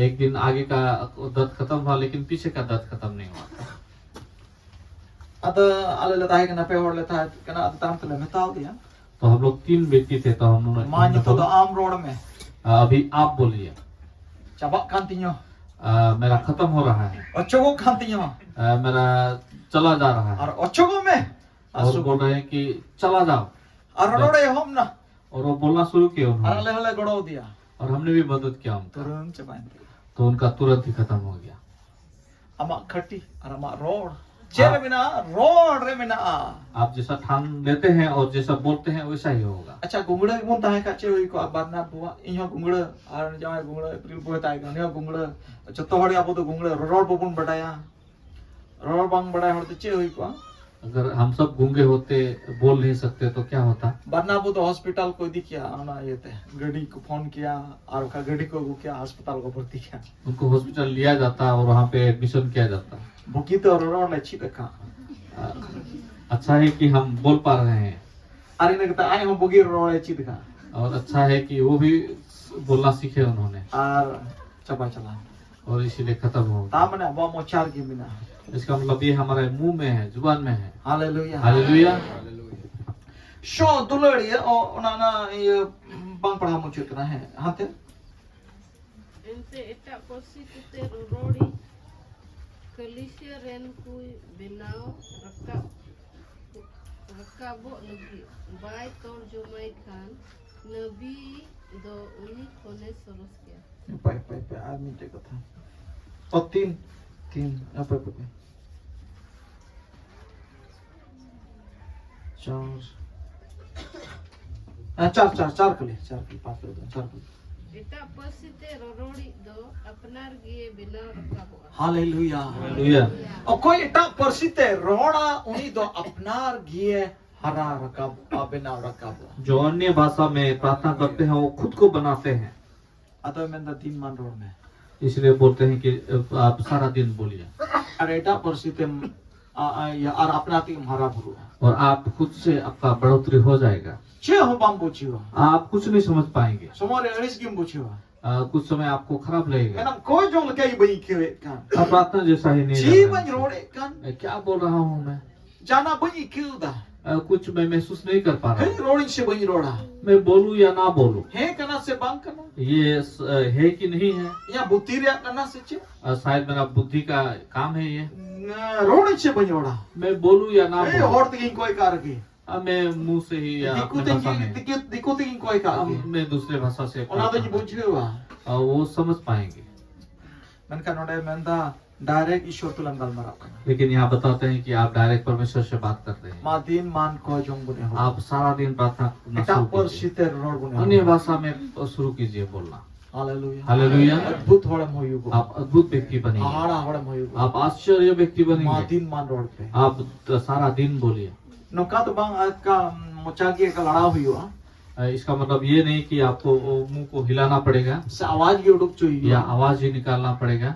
एक दिन आगे का दर्द खत्म हुआ, लेकिन पीछे का दर्द खत्म नहीं हुआ था। ᱟᱫᱚ ᱟᱞᱮ ᱞᱮ ᱛᱟᱦᱮᱸ ᱠᱟᱱᱟ, ᱯᱮ ᱦᱚᱲ ᱞᱮ ᱛᱟᱦᱮᱸ ᱠᱟᱱᱟ, ᱟᱫᱚ ᱛᱟᱭᱚᱢ ᱛᱮᱞᱮ ᱢᱮᱛᱟᱣ ᱫᱮᱭᱟ᱾ तो हम लोग तीन व्यक्ति थे, तो हम लोग ᱢᱟ, ᱱᱤᱛᱚᱜ ᱫᱚ ᱟᱢ ᱨᱚᱲ ᱢᱮ᱾ अ, अभी आप बोलिए। ᱪᱟᱵᱟᱜ ᱠᱟᱱ ᱛᱤᱧᱟᱹ। अ, मेरा खत्म हो रहा है। ᱚᱪᱚᱜᱚᱜ ᱠᱟᱱ ᱛᱤᱧᱟᱹ। अ, मेरा चला जा रहा है। ᱟᱨ ᱚᱪᱚᱜᱚᱜ ᱢᱮ। और बोल रहे हैं कि चला जाओ। ᱟᱨ ᱨᱚᱲ ᱮᱦᱚᱵ ᱱᱟ। और वो बोलना शुरू किए ᱟᱨ ᱩᱱᱦᱚᱸ। ᱟᱞᱮ ᱦᱚᱸᱞᱮ ᱜᱚᱲᱚ ᱟᱫᱮᱭᱟ। और हमने भी मदद किया उनका। ᱛᱩᱨᱟᱹᱱᱛ ᱪᱟᱵᱟᱭᱮᱱ ᱛᱟᱭᱟ। तो उनका तुरंत ही खत्म हो गया। ᱟᱢᱟᱜ ᱠᱷᱟᱹᱴᱤ ᱟᱨ ᱟᱢᱟᱜ ᱨᱚᱲ ᱪᱮᱫ ᱨᱮ ᱢᱮᱱᱟᱜᱼᱟ? ᱨᱚᱲ ᱨᱮ ᱢᱮᱱᱟᱜᱼᱟ᱾ आप जैसा ठान लेते हैं और जैसा बोलते हैं, वैसा ही होगा। ᱟᱪᱪᱷᱟ, ᱜᱩᱝᱲᱟᱹ ᱜᱮᱵᱚᱱ ᱛᱟᱦᱮᱸ ᱠᱷᱟᱡ ᱪᱮᱫ ᱦᱩᱭ ᱠᱚᱜᱼᱟ? ᱵᱟᱨᱱᱟᱛ ᱵᱩᱣᱟᱜ, ᱤᱧ ᱦᱚᱸ ᱜᱩᱝᱲᱟᱹ, ᱟᱨ ᱡᱟᱶᱟᱭ ᱜᱩᱝᱲᱟᱹ, ᱮᱯᱨᱤᱞ ᱵᱚᱭ ᱛᱟᱦᱮᱸ ᱠᱟᱱᱟ, ᱩᱱᱤ ᱦᱚᱸ ᱜᱩᱝᱲᱟᱹ᱾ ᱡᱚᱛᱚ ᱦᱚᱲ ᱜᱮ ᱟᱵᱚ ᱫᱚ ᱜᱩᱝᱲᱟᱹ, ᱨᱚᱨᱚᱲ ᱵᱟᱵᱚᱱ ᱵᱟᱰᱟᱭᱟ᱾ ᱨᱚᱨᱚᱲ ᱵᱟᱝ ᱵᱟᱰᱟᱭ ᱦᱚᱲ ᱫᱚ ᱪᱮᱫ ᱦᱩᱭ ᱠᱚᱜᱼᱟ? अगर हम सब गूंगे होते, बोल नहीं सकते, तो क्या होता? ᱵᱟᱨᱱᱟᱵᱩ ᱫᱚ ᱦᱚᱥᱯᱤᱴᱟᱞ ᱠᱚ ᱤᱫᱤ ᱠᱮᱭᱟ, ᱚᱱᱟ ᱤᱭᱟᱹᱛᱮ ᱜᱟᱹᱰᱤ ᱠᱚ ᱯᱷᱳᱱ ᱠᱮᱭᱟ, ᱟᱨ ᱵᱟᱠᱷᱟᱱ ᱜᱟᱹᱰᱤ ᱠᱚ ᱟᱹᱜᱩ ᱠᱮᱭᱟ, ᱦᱚᱥᱯᱤᱴᱟᱞ ᱠᱚ ᱵᱷᱚᱨᱛᱤ ᱠᱮᱭᱟ᱾ उनको हॉस्पिटल लिया जाता और वहाँ पे एडमिशन किया जाता। ᱵᱩᱜᱤ ᱫᱚ ᱨᱚᱨᱚᱲ ᱞᱮ ᱪᱮᱫ ᱟᱠᱟᱫ᱾ अच्छा है कि हम बोल पा रहे हैं। ᱟᱨ ᱤᱱᱟᱹ ᱠᱟᱛᱮ ᱟᱡ ᱦᱚᱸ ᱵᱩᱜᱤ ᱨᱚᱲ ᱮ ᱪᱮᱫ ᱟᱠᱟᱫ᱾ और अच्छा है कि वो भी बोलना सीखे उन्होंने। ᱟᱨ ᱪᱟᱵᱟ ᱪᱟᱞᱟᱣ᱾ और इसीलिए खत्म हो गया। ᱛᱟ ᱢᱟᱱᱮ ᱟᱵᱚᱣᱟᱜ ᱢᱚᱪᱟ ᱨᱮᱜᱮ ᱢᱮᱱᱟᱜᱼᱟ। इसका मतलब ये हमारे मुंह में है, जुबान में है। ᱦᱟᱞᱮᱞᱩᱭᱟ। हालेलुया। ᱥᱚ ᱫᱩᱞᱟᱹᱲᱤᱭᱟᱹ, ᱚ, ᱚᱱᱟ, ᱚᱱᱟ, ᱤᱭᱟᱹ, ᱵᱟᱝ ᱯᱟᱲᱦᱟᱣ ᱢᱩᱪᱟᱹᱫ ᱠᱟᱱᱟ, ᱦᱮᱸ, ᱦᱟᱱᱛᱮ᱾ ᱮᱱᱛᱮ ᱮᱴᱟᱜ ᱯᱟᱹᱨᱥᱤ ᱠᱚᱛᱮ ᱨᱚᱨᱚᱲᱤᱡ ᱠᱟᱹᱞᱤᱥᱤᱭᱟ ᱨᱮᱱ ᱠᱚᱭ ᱵᱮᱱᱟᱣ ᱨᱟᱠᱟᱵ, ᱨᱟᱠᱟᱵᱚᱜ ᱞᱟᱹᱜᱤᱫ ᱵᱟᱭ ᱛᱚᱨᱡᱚᱢᱟᱭ ᱠᱷᱟᱱ, ᱱᱟᱵᱤ ᱫᱚ ᱩᱱᱤ ᱠᱷᱚᱱᱮ ᱥᱚᱨᱚᱥ ᱜᱮᱭᱟ᱾ ᱦᱟᱯᱮ, ᱦᱟᱯᱮ, ᱦᱟᱯᱮ, ᱟᱨ ᱢᱤᱫᱴᱮᱡ ᱠᱟᱛᱷᱟ᱾ ᱚ, ᱛᱤᱱ, ᱛᱤᱱ, ᱦᱟᱯᱮ, ᱦᱟᱯᱮ, ᱦᱟᱯᱮ᱾ ᱪᱟᱨ᱾ ᱦᱮᱸ, ᱪᱟᱨ, ᱪᱟᱨ, ᱪᱟᱨ ᱠᱷᱟᱹᱞᱤ, ᱪᱟᱨ ᱠᱷᱟᱹᱞᱤ, ᱯᱟᱸᱪ ᱫᱚ ᱵᱟᱝ, ᱪᱟᱨ ᱠᱷᱟᱹᱞᱤ᱾ ᱮᱴᱟᱜ ᱯᱟᱹᱨᱥᱤ ᱛᱮ ᱨᱚᱨᱚᱲᱤᱡ ᱫᱚ ᱟᱯᱱᱟᱨ ᱜᱮ ᱵᱮᱱᱟᱣ ᱨᱟᱠᱟᱵᱚᱜᱼᱟ᱾ ᱦᱟᱞᱮᱞᱩᱭᱟ᱾ ᱦᱟᱞᱮᱞᱩᱭᱟ᱾ ᱚᱠᱚᱭ ᱮᱴᱟᱜ ᱯᱟᱹᱨᱥᱤ ᱛᱮ ᱨᱚᱲᱟ, ᱩᱱᱤ ᱫᱚ ᱟᱯᱱᱟᱨ ᱜᱮ ᱦᱟᱨᱟ ᱨᱟᱠᱟᱵᱚᱜᱼᱟ, ᱵᱮᱱᱟᱣ ᱨᱟᱠᱟᱵᱚᱜᱼᱟ᱾ जो अन्य भाषा में प्रार्थना करते हैं, वो खुद को बनाते हैं। ᱟᱫᱚᱭ ᱢᱮᱱᱫᱟ, ᱫᱤᱱ ᱢᱟᱱ ᱨᱚᱲ ᱢᱮ᱾ इसलिए बोलते हैं कि आप सारा दिन बोलिए। ᱟᱨ ᱮᱴᱟᱜ ᱯᱟᱹᱨᱥᱤ ᱛᱮᱢ, ᱟ, ᱟ, ᱤᱭᱟᱹ, ᱟᱨ ᱟᱯᱱᱟᱨ ᱛᱮᱜᱮᱢ ᱦᱟᱨᱟ ᱵᱩᱨᱩᱜᱼᱟ᱾ और आप खुद से आपका बढ़ोतरी हो जाएगा। ᱪᱮᱫ ᱦᱚᱸ ᱵᱟᱢ ᱵᱩᱡᱷᱟᱹᱣᱟ᱾ आप कुछ नहीं समझ पाएंगे। ᱥᱚᱢᱚᱭ ᱨᱮ ᱟᱹᱲᱤᱥ ᱜᱮᱢ ᱵᱩᱡᱷᱟᱹᱣᱟ᱾ आ, कुछ समय आपको खराब लगेगा। ᱮᱱᱟᱢ ᱠᱚᱭ ᱡᱚᱝ ᱞᱮᱠᱟ ᱜᱮ ᱵᱟᱹᱧ ᱟᱹᱭᱠᱟᱹᱣᱮᱫ ᱠᱟᱱ᱾ आप प्रार्थना जैसा ही नहीं ᱪᱮᱫ लग रहा ᱵᱟᱹᱧ है। ᱨᱚᱲᱮᱫ ᱠᱟᱱ᱾ ए, क्या बोल रहा हूँ मैं? ᱡᱟᱦᱟᱱᱟᱜ ᱵᱟᱹᱧ ᱟᱹᱭᱠᱟᱹᱣ ᱮᱫᱟ᱾ आ, कुछ मैं महसूस नहीं कर पा रहा ᱦᱮᱸ, हूँ। ᱨᱚᱲᱤᱧ ᱥᱮ ᱵᱟᱹᱧ ᱨᱚᱲᱟ? मैं बोलूँ या ना बोलूँ? ᱦᱮᱸ ᱠᱟᱱᱟ ᱥᱮ ᱵᱟᱝ ᱠᱟᱱᱟ? ये स-, अ, है कि नहीं है? ᱤᱧᱟᱹᱜ ᱵᱩᱫᱽᱫᱷᱤ ᱨᱮᱭᱟᱜ ᱠᱟᱱᱟ ᱥᱮ ᱪᱮᱫ? आ, शायद मेरा बुद्धि का काम है ये। ᱨᱚᱲᱤᱧ ᱥᱮ ᱵᱟᱹᱧ ᱨᱚᱲᱟ? मैं बोलूँ या ना ᱮᱭ, बोलूँ? ᱦᱚᱲ ᱛᱮᱜᱮᱧ ᱠᱚᱭ ᱠᱟᱜ ᱨᱮᱜᱮ। आ, मैं मुंह से ही या ᱫᱤᱠᱩ अपने ᱛᱮᱧ, भाषᱟ में। ᱫᱤᱠᱩ, ᱫᱤᱠᱩ ᱛᱮᱜᱮᱧ ᱠᱚᱭ ᱠᱟᱜ ᱟᱢ ᱜᱮ᱾ मैं दूसरे भाषा से ᱚᱱᱟ ᱫᱚᱧ ᱯᱟᱲᱦᱟᱜ ᱵᱩᱡᱷᱟᱹᱣᱟ᱾ ᱟᱨ ᱣᱚ ᱥᱚᱢᱡᱷ ᱯᱟᱭᱮᱸᱜᱮ᱾ ᱢᱮᱱᱠᱷᱟᱱ ᱱᱚᱰᱮ ᱢᱮᱱᱫᱟ, ᱰᱟᱭᱨᱮᱠᱴ ᱤᱥᱚᱨ ᱛᱩᱞᱟᱹᱢ ᱜᱟᱞᱢᱟᱨᱟᱜ ᱠᱟᱱᱟ᱾ लेकिन यहाँ बताते हैं कि आप डायरेक्ट परमेश्वर से बात करते हैं। ᱢᱟ ᱫᱤᱱ ᱢᱟᱱ ᱠᱚ ᱡᱚᱝ ᱵᱚᱱ ᱮᱦᱚᱵ᱾ आप सारा दिन प्रार्थना करना शुरू कीजिए। ᱮᱴᱟᱜ ᱯᱟᱹᱨᱥᱤ ᱛᱮ ᱨᱚᱲ ᱵᱚᱱ ᱮᱦᱚᱵ᱾ अन्य भाषा में शुरू कीजिए बोलना। हालेलुया। हालेलुया। अद्भुत ᱦᱚᱲᱮᱢ ᱦᱩᱭᱩᱜᱚᱜ᱾ आप अद्भुत व्यक्ति बनेंगे। ᱦᱟᱦᱟᱲᱟ ᱦᱚᱲᱮᱢ ᱦᱩᱭᱩᱜᱚᱜ᱾ आप आश्चर्य व्यक्ति बनेंगे। ᱢᱟ ᱫᱤᱱ ᱢᱟᱱ ᱨᱚᱲ ᱯᱮ᱾ आप सारा दिन बोलिए। ᱱᱚᱝᱠᱟ ᱫᱚ ᱵᱟᱝ ᱟᱡᱠᱟ ᱢᱚᱪᱟ ᱜᱮ ᱞᱟᱲᱟᱣ ᱦᱩᱭᱩᱜᱼᱟ᱾ इसका मतलब ये नहीं कि आपको मुंह को हिलाना पड़ेगा। ᱥᱮ ᱟᱣᱟᱡ ᱜᱮ ᱩᱰᱩᱠ ᱦᱚᱪᱚᱭ ᱦᱩᱭᱩᱜᱼᱟ᱾ या आवाज ही निकालना पड़ेगा।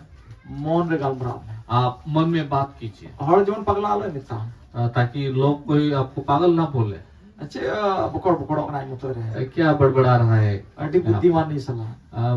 ᱢᱚᱱ ᱨᱮ ᱜᱟᱞᱢᱟᱨᱟᱣ ᱢᱮ᱾ आप मन में बात कीजिए। ᱦᱚᱲ ᱡᱮᱢᱚᱱ ᱯᱟᱜᱽᱞᱟ ᱟᱞᱚᱭ ᱢᱮᱛᱟᱢ᱾ ताकि लोग कोई आपको पागल ना बोले। ᱪᱮᱫ ᱵᱚᱠᱚᱲ ᱵᱚᱠᱚᱲᱚᱜ ᱠᱟᱱᱟᱭ ᱢᱚᱛᱚ ᱨᱮ? क्या बड़बड़ा रहा है? ᱟᱹᱰᱤ ᱵᱩᱫᱽᱫᱷᱤᱢᱟᱱ ᱱᱤᱥᱟᱞᱟ᱾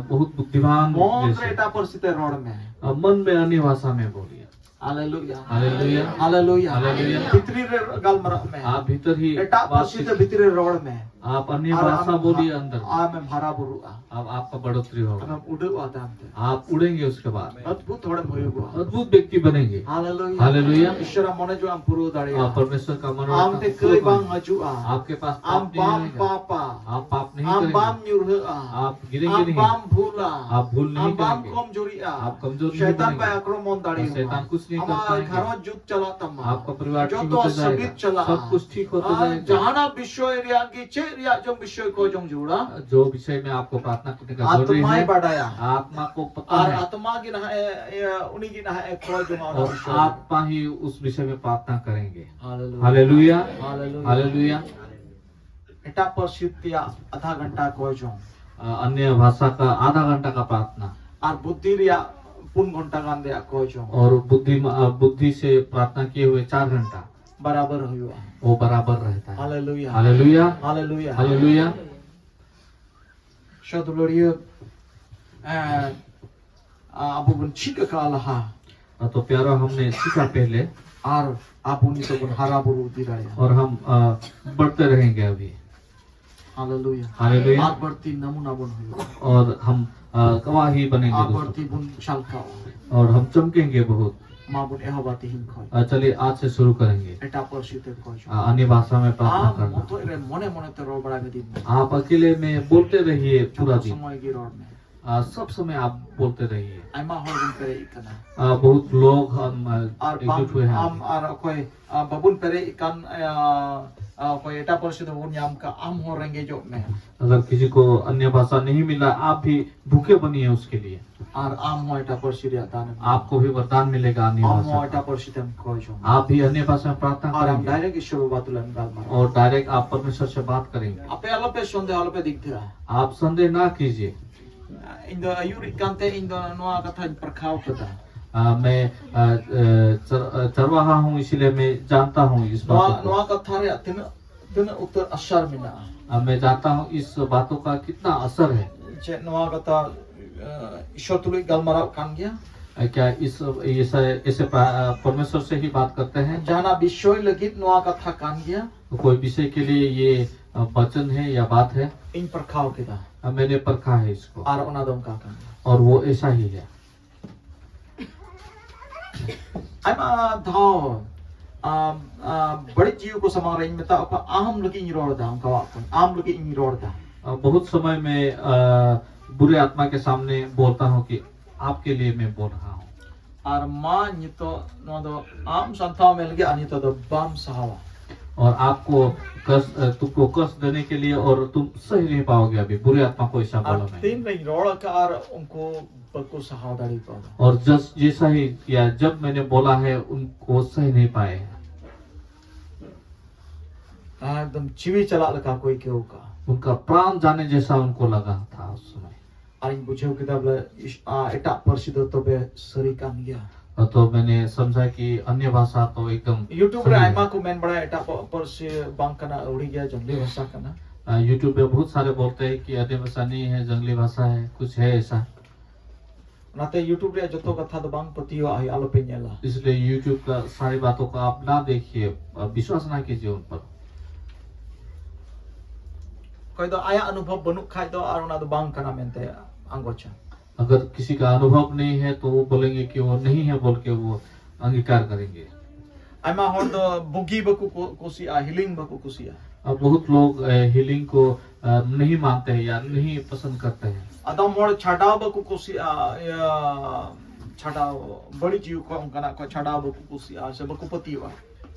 बहुत बुद्धिमान। ᱢᱚᱱ ᱨᱮ ᱮᱴᱟᱜ ᱯᱟᱹᱨᱥᱤ ᱛᱮ ᱨᱚᱲ ᱢᱮ। मन में अन्य भाषा में बोलिए। हालेलुया। हालेलुया। हालेलुया। हालेलुया। ᱵᱷᱤᱛᱨᱤ ᱨᱮ ᱜᱟᱞᱢᱟᱨᱟᱜ ᱢᱮ। आप भीतर ही ᱮᱴᱟᱜ ᱯᱟᱹᱨᱥᱤ ᱛᱮ ᱵᱷᱤᱛᱨᱤ ᱨᱮ ᱨᱚᱲ ᱢᱮ। आप अन्य भाषा बोलिए अंदर। ᱟᱢᱮᱢ ᱦᱟᱨᱟ ᱵᱩᱨᱩᱜᱼᱟ। अब आपका बढ़ोतरी होगा। ᱟᱢᱮᱢ ᱩᱰᱟᱹᱜᱼᱟ ᱛᱟᱭᱚᱢ ᱛᱮ। आप उड़ेंगे उसके बाद। ᱚᱫᱽᱵᱷᱩᱛ ᱦᱚᱲᱮᱢ ᱦᱩᱭᱩᱜᱚᱜᱼᱟ। अद्भुत व्यक्ति बनेंगे। हालेलुया। हालेलुया। ᱤᱥᱚᱨᱟᱜ ᱢᱚᱱᱮ ᱡᱚ ᱟᱢ ᱯᱩᱨᱟᱹᱣ ᱫᱟᱲᱮᱭᱟᱜᱼᱟ। आप परमेश्वर का मनोरथ ᱟᱢ ᱴᱷᱮᱱ ᱠᱟᱹᱭ ᱵᱟᱝ ᱦᱤᱡᱩᱜᱼᱟ। आपके पास ᱟᱢ ᱵᱟᱢ ᱯᱟᱯᱟ। आप पाप नहीं ᱟᱢ ᱵᱟᱢ ᱧᱩᱨᱦᱟᱹᱜᱼᱟ। आप गिरेंगे नहीं। ᱟᱢ ᱵᱟᱢ ᱵᱷᱩᱞᱟ। आप भूल नहीं करेंगे। ᱟᱢ ᱵᱟᱢ ᱠᱚᱢᱡᱩᱨᱤᱜᱼᱟ। आप कमजोर नहीं बनेंगे। ᱟᱢ ᱵᱟᱢ ᱟᱠᱨᱚᱢᱚᱱ ᱫᱟᱲᱮᱭᱟᱜᱼᱟ। शैतान कुछ नहीं कर पाएंगे। ᱟᱢᱟᱜ ᱜᱷᱟᱨᱚᱸᱡᱽ ᱡᱩᱛ ᱪᱟᱞᱟᱜ ᱛᱟᱢᱟ। आपका परिवार ठीक होता जाएगा। ᱡᱚᱛᱚ ᱥᱩᱵᱤᱫ ᱪᱟᱞᱟᱜᱼᱟ। सब कुछ ठीक होता जाएगा। ᱡᱟᱦᱟᱱᱟᱜ ᱵᱤᱥᱚᱭ ᱨᱮᱭᱟᱜ ᱜᱮ ᱪᱮᱫ ᱨᱮᱭᱟᱜ ᱡᱚᱢ ᱵᱤᱥᱚᱭ ᱠᱚ ᱡᱚᱢ ᱡᱩᱲᱟ। जो विषय में आपको प्रार्थना करने का जरूरी है। ᱟᱛᱢᱟᱭ ᱵᱟᱰᱟᱭᱟ। आत्मा को पता है। ᱟᱨ ᱟᱛᱢᱟ ᱜᱮ ᱱᱟᱦᱟᱜ ᱮ, ᱮ, ᱩᱱᱤ ᱜᱮ ᱱᱟᱦᱟᱜ ᱮ ᱠᱷᱚᱡᱚᱜᱼᱟ ᱚᱱᱟ ᱵᱤᱥᱚᱭ ᱨᱮ। आत्मा ही उस विषय में प्रार्थना करेंगे। हालेलुया। हालेलुया। हालेलुया। हालेलुया। ᱮᱴᱟᱜ ᱯᱟᱹᱨᱥᱤ ᱛᱮᱭᱟᱜ ᱟᱫᱷᱟ ᱜᱷᱚᱱᱴᱟ ᱠᱚᱭ ᱡᱚᱝ᱾ अन्य भाषा का आधा घंटा का प्रार्थना। ᱟᱨ ᱵᱩᱫᱽᱫᱷᱤ ᱨᱮᱭᱟᱜ ᱯᱩᱱ ᱜᱷᱚᱱᱴᱟ ᱜᱟᱱ ᱨᱮᱭᱟᱜ ᱠᱚᱭ ᱡᱚᱝ᱾ और बुद्धि, बुद्धि से प्रार्थना किए हुए चार घंटा। ᱵᱟᱨᱟᱵᱟᱨ ᱦᱩᱭᱩᱜᱼᱟ᱾ वो बराबर रहता है। हालेलुया। हालेलुया। हालेलुया। हालेलुया। ᱥᱚ ᱫᱩᱞᱟᱹᱲᱤᱭᱟᱹ, ᱮ, ᱟᱵᱚ ᱵᱚᱱ ᱪᱮᱫ ᱟᱠᱟᱫ ᱞᱟᱦᱟ᱾ हाँ, तो प्यारा, हमने सीखा पहले। ᱟᱨ ᱟᱵᱚ ᱱᱤᱛᱚᱜ ᱵᱚᱱ ᱦᱟᱨᱟ ᱵᱩᱨᱩ ᱤᱫᱤ ᱫᱟᱲᱮᱭᱟᱜᱼᱟ। और हम, अ, बढ़ते रहेंगे अभी। हालेलुया। हालेलुया। ᱟᱨ ᱵᱟᱹᱲᱛᱤ ᱱᱟᱢᱩᱱᱟ ᱵᱚᱱ ᱦᱩᱭᱩᱜᱼᱟ। और हम, अ, गवाही बनेंगे ᱟᱨ दूसरों ᱵᱟᱹᱲᱛᱤ ᱵᱚᱱ ᱪᱟᱞᱠᱟᱣᱟ। और हम चमकेंगे बहुत। ᱢᱟ ᱵᱚᱱ ᱮᱦᱚᱵᱟ ᱛᱮᱦᱮᱧ ᱠᱷᱚᱱ। अ, चलिए, आज से शुरू करेंगे। ᱮᱴᱟᱜ ᱯᱟᱹᱨᱥᱤ ᱛᱮ ᱠᱚᱭ ᱡᱚᱝ। अ, अन्य भाषा में प्रार्थना ᱟᱢ करना। ᱢᱚᱛᱚᱡ ᱨᱮ ᱢᱚᱱᱮ ᱢᱚᱱᱮ ᱛᱮ ᱨᱚᱲ ᱵᱟᱲᱟᱭ ᱢᱮ ᱫᱤᱱ ᱢᱟ। आप अकेले में बोलते रहिए पूरा ᱡᱚᱛᱚ दिन। ᱥᱚᱢᱚᱭ ᱜᱮ ᱨᱚᱲ ᱢᱮ। आ, सब समय आप बोलते रहिए। ᱟᱭᱢᱟ ᱦᱚᱲ ᱵᱚᱱ ᱯᱮᱨᱮᱡ ᱠᱟᱱᱟ᱾ आ, बहुत लोग हम आ, ᱟᱨ एकजुट हुए ᱵᱟᱝ हैं। ᱟᱢ ᱟᱨ ᱚᱠᱚᱭ ᱟ, ᱵᱟᱵᱚᱱ ᱯᱮᱨᱮᱡ ᱠᱟᱱ ᱟ, ᱟ, ᱚᱠᱚᱭ ᱮᱴᱟᱜ ᱯᱟᱹᱨᱥᱤ ᱫᱚ ᱵᱟᱵᱚᱱ ᱧᱟᱢ ᱠᱟᱜ, ᱟᱢ ᱦᱚᱸ ᱨᱮᱸᱜᱮᱡᱚᱜ ᱢᱮ᱾ अगर किसी को अन्य भाषा नहीं मिला, आप भी भूखे बनिए उसके लिए। ᱟᱨ ᱟᱢ ᱦᱚᱸ ᱮᱴᱟᱜ ᱯᱟᱹᱨᱥᱤ ᱨᱮᱭᱟᱜ ᱫᱟᱱ ᱮᱢ ᱧᱟᱢᱟ᱾ आपको भी वरदान मिलेगा अन्य ᱟᱢ ᱦᱚᱸ भाषा। ᱮᱴᱟᱜ ᱯᱟᱹᱨᱥᱤ ᱛᱮᱢ ᱠᱷᱚᱡᱚᱜᱼᱟ᱾ आप भी अन्य भाषा में प्रार्थना ᱟᱨ ᱟᱢ करेंगे। ᱰᱟᱭᱨᱮᱠᱴ ᱤᱥᱚᱨ ᱵᱟᱵᱟ ᱛᱩᱞᱩᱡ ᱮᱢ ᱜᱟᱞᱢᱟᱨᱟᱣᱟ᱾ और डायरेक्ट आप परमेश्वर से बात करेंगे। ᱟᱯᱮ ᱟᱞᱚᱯᱮ ᱥᱚᱱᱫᱮᱦ, ᱟᱞᱚᱯᱮ ᱫᱤᱜᱽᱫᱷᱟᱹᱜᱼᱟ᱾ आप संदेह ना कीजिए। ᱤᱧ ᱫᱚ ᱟᱹᱭᱩᱨᱤᱡ ᱠᱟᱱᱛᱮ ᱤᱧ ᱫᱚ ᱱᱚᱣᱟ ᱠᱟᱛᱷᱟᱧ ᱯᱟᱨᱠᱷᱟᱣ ᱠᱮᱫᱟ᱾ आ, मैं आ, आ, चर, आ, चरवाहा हूँ, इसीलिए मैं जानता हूँ इस ᱱᱚᱣᱟ बात को। ᱱᱚᱣᱟ ᱠᱟᱛᱷᱟ ᱨᱮᱭᱟᱜ ᱛᱤᱱᱟᱹᱜ ᱛᱤᱱᱟᱹᱜ ᱩᱛᱟᱹᱨ ᱟᱥᱟᱨ ᱢᱮᱱᱟᱜᱼᱟ᱾ आ, मैं जानता हूँ इस बातों का कितना असर है। ᱪᱮᱫ ᱱᱚᱣᱟ ᱠᱟᱛᱷᱟ ᱟ, ᱤᱥᱚᱨ ᱛᱩᱞᱩᱡ ᱜᱟᱞᱢᱟᱨᱟᱣ ᱠᱟᱱ ᱜᱮᱭᱟ? आ, क्या इस ऐसे ऐसे प्रा- आ, परमेश्वर से ही बात करते हैं? ᱡᱟᱦᱟᱱᱟᱜ ᱵᱤᱥᱚᱭ ᱞᱟᱹᱜᱤᱫ ᱱᱚᱣᱟ ᱠᱟᱛᱷᱟ ᱠᱟᱱ ᱜᱮᱭᱟ? कोई विषय के लिए ये आ, वचन है या बात है? ᱤᱧ ᱯᱟᱨᱠᱷᱟᱣ ᱠᱮᱫᱟ᱾ आ, मैंने परखा है इसको। ᱟᱨ ᱚᱱᱟ ᱫᱚ ᱚᱱᱠᱟ ᱠᱟᱱ ᱜᱮᱭᱟ᱾ और वो ऐसा ही है। ᱟᱭᱢᱟ ᱫᱷᱟᱣ ᱟ, ᱟ, ᱵᱟᱹᱲᱤᱡ ᱡᱤᱣᱤ ᱠᱚ ᱥᱟᱢᱟᱝ ᱨᱮᱧ ᱢᱮᱛᱟᱜ ᱠᱚᱣᱟ, ᱟᱢ ᱞᱟᱹᱜᱤᱫ ᱤᱧ ᱨᱚᱲ ᱮᱫᱟ, ᱚᱱᱠᱟᱣᱟᱜ ᱠᱚᱣᱟᱧ, ᱟᱢ ᱞᱟᱹᱜᱤᱫ ᱤᱧ ᱨᱚᱲ ᱮᱫᱟ᱾ आ, बहुत समय में आ, बुरे आत्मा के सामने बोलता हूँ कि आपके लिए मैं बोल रहा हूँ। ᱟᱨ ᱢᱟ ᱱᱤᱛᱚᱜ ᱱᱚᱣᱟ ᱫᱚ ᱟᱢ ᱥᱟᱱᱛᱟᱣ ᱢᱮ ᱞᱟᱹᱜᱤᱫ, ᱟᱨ ᱱᱤᱛᱚᱜ ᱫᱚ ᱵᱟᱢ ᱥᱟᱦᱟᱣᱟ᱾ और आपको कष्ट, अ, तुमको कष्ट देने के लिए, और तुम सह नहीं पाओगे अभी बुरे आत्मा को ऐसा ᱟᱨ बोला मैं। ᱛᱤᱱ ᱨᱮᱧ ᱨᱚᱲ ᱟᱠᱟᱫ ᱟᱨ ᱩᱱᱠᱩ ᱵᱟᱠᱚ ᱥᱟᱦᱟᱣ ᱫᱟᱲᱮ ᱠᱟᱣᱫᱟ᱾ और जस जैसा ही किया, जब मैंने बोला है, उनको सह नहीं पाए। ᱮᱠᱫᱚᱢ ᱡᱤᱣᱤ ᱪᱟᱞᱟᱜ ᱞᱮᱠᱟ ᱠᱚ ᱟᱹᱭᱠᱟᱹᱣ ᱠᱟᱜᱼᱟ᱾ उनका प्राण जाने जैसा उनको लगा था उस समय। ᱟᱨᱤᱧ ᱵᱩᱡᱷᱟᱹᱣ ᱠᱮᱫᱟ ᱵᱚᱞᱮ ᱤᱥ- ᱟ, ᱮᱴᱟᱜ ᱯᱟᱹᱨᱥᱤ ᱫᱚ ᱛᱚᱵᱮ ᱥᱟᱹᱨᱤ ᱠᱟᱱ ᱜᱮᱭᱟ᱾ और तो मैंने समझा कि अन्य भाषा तो एकदम YouTube सही ᱨᱮ है। ᱟᱭᱢᱟ ᱠᱚ ᱢᱮᱱ ᱵᱟᱲᱟᱭᱟ ᱮᱴᱟᱜ ᱯᱟ- ᱯᱟᱹᱨᱥᱤ ᱵᱟᱝ ᱠᱟᱱᱟ, ᱟᱹᱣᱲᱤ ᱜᱮᱭᱟ, ᱡᱟᱝᱞᱤ ᱵᱷᱟᱥᱟ ᱠᱟᱱᱟ᱾ आ, YouTube पे बहुत सारे बोलते हैं कि अन्य भाषा नहीं है, जंगली भाषा है, कुछ है ऐसा। ᱚᱱᱟᱛᱮ YouTube ᱨᱮᱭᱟᱜ ᱡᱚᱛᱚ ᱠᱟᱛᱷᱟ ᱫᱚ ᱵᱟᱝ ᱯᱟᱹᱛᱭᱟᱹᱣᱟᱜ ᱦᱩᱭᱩᱜᱼᱟ, ᱟᱞᱚᱯᱮ ᱧᱮᱞᱟ᱾ इसलिए YouTube का सारी बातों को आप ना देखिए, आ, विश्वास ना कीजिए उन पर। ᱚᱠᱚᱭ ᱫᱚ ᱟᱭᱟᱜ ᱚᱱᱩᱵᱷᱚᱵ ᱵᱟᱹᱱᱩᱜ ᱠᱷᱟᱡ ᱫᱚ ᱟᱨ ᱚᱱᱟ ᱫᱚ ᱵᱟᱝ ᱠᱟᱱᱟ ᱢᱮᱱᱛᱮ ᱟᱸᱜᱚᱪᱟ᱾ अगर किसी का अनुभव नहीं है तो वो बोलेंगे कि वो नहीं है बोल के वो अंगीकार करेंगे। ᱟᱭᱢᱟ ᱦᱚᱲ ᱫᱚ ᱵᱩᱜᱤ ᱵᱟᱠᱚ ᱠᱩ- ᱠᱩᱥᱤᱭᱟᱜᱼᱟ, ᱦᱤᱞᱤᱝ ᱵᱟᱠᱚ ᱠᱩᱥᱤᱭᱟᱜᱼᱟ᱾ अब बहुत लोग हीलिंग को अ, नहीं मानते हैं या नहीं पसंद करते हैं। ᱟᱫᱚᱢ ᱦᱚᱲ ᱪᱷᱟᱰᱟᱣ ᱵᱟᱠᱚ ᱠᱩᱥᱤᱭᱟᱜᱼᱟ, ᱤᱭᱟᱹ, ᱪᱷᱟᱰᱟᱣ, ᱵᱟᱹᱲᱤᱡ ᱡᱤᱣᱤ ᱠᱚ ᱚᱱᱠᱟᱱᱟᱜ ᱠᱚ ᱪᱷᱟᱰᱟᱣ ᱵᱟᱠᱚ ᱠᱩᱥᱤᱭᱟᱜᱼᱟ ᱥᱮ ᱵᱟᱠᱚ ᱯᱟᱹᱛᱭᱟᱹᱣᱟ᱾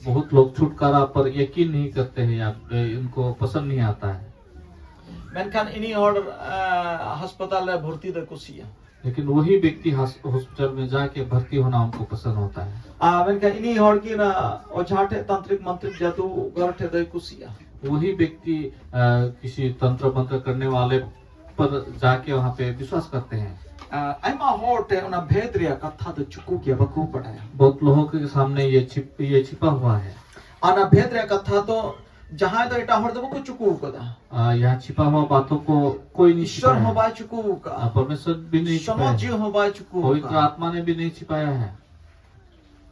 बहुत लोग छुटकारा पर यकीन नहीं करते हैं या अ, इनको पसंद नहीं आता है। ᱢᱮᱱᱠᱷᱟᱱ ᱤᱱᱤ ᱦᱚᱲ ᱟ, ᱦᱟᱥᱯᱟᱛᱟᱞ ᱨᱮ ᱵᱷᱚᱨᱛᱤ ᱫᱚᱭ ᱠᱩᱥᱤᱭᱟᱜᱼᱟ᱾ लेकिन वही व्यक्ति हॉस- हॉस्पिटल में जाके भर्ती होना उनको पसंद होता है। ᱟᱨ ᱢᱮᱱᱠᱷᱟᱱ ᱤᱱᱤ ᱦᱚᱲ ᱜᱮ ᱚᱱᱟ ᱚᱡᱷᱟ ᱴᱷᱮᱡ, ᱛᱟᱱᱛᱨᱤᱠ ᱢᱟᱱᱛᱨᱤᱠ ᱡᱟᱫᱩᱜᱚᱨ ᱴᱷᱮᱡ ᱫᱚᱭ ᱠᱩᱥᱤᱭᱟᱜᱼᱟ᱾ वही व्यक्ति अ, किसी तंत्र मंत्र करने वाले पर जाके वहाँ पे विश्वास करते हैं। ᱟ, ᱟᱭᱢᱟ ᱦᱚᱲ ᱴᱷᱮᱡ ᱚᱱᱟ ᱵᱷᱮᱫ ᱨᱮᱭᱟᱜ ᱠᱟᱛᱷᱟ ᱫᱚ ᱪᱩᱠᱩ ᱜᱮᱭᱟ, ᱵᱟᱠᱚ ᱵᱟᱰᱟᱭᱟ᱾ बहुत लोगों के सामने ये छिप ये छिपा हुआ है। ᱟᱨ ᱚᱱᱟ ᱵᱷᱮᱫ ᱨᱮᱭᱟᱜ ᱠᱟᱛᱷᱟ ᱫᱚ ᱡᱟᱦᱟᱸᱭ ᱫᱚ ᱮᱴᱟᱜ ᱦᱚᱲ ᱫᱚ ᱵᱟᱠᱚ ᱪᱩᱠᱩ ᱟᱠᱟᱫᱟ᱾ अ, यहाँ छिपा हुआ बातों को कोई नहीं ᱤᱥᱚᱨ छिपाया ᱦᱚᱸ है। ᱵᱟᱭ ᱪᱩᱠᱩ ᱟᱠᱟᱫᱟ᱾ अ, परमेश्वर भी नहीं छिपाया ᱥᱚᱱᱚᱛ है। ᱡᱤᱣᱤ ᱦᱚᱸ ᱵᱟᱭ ᱪᱩᱠᱩ पवित्र ᱟᱠᱟᱫᱟ᱾ आत्मा ने भी नहीं छिपाया है।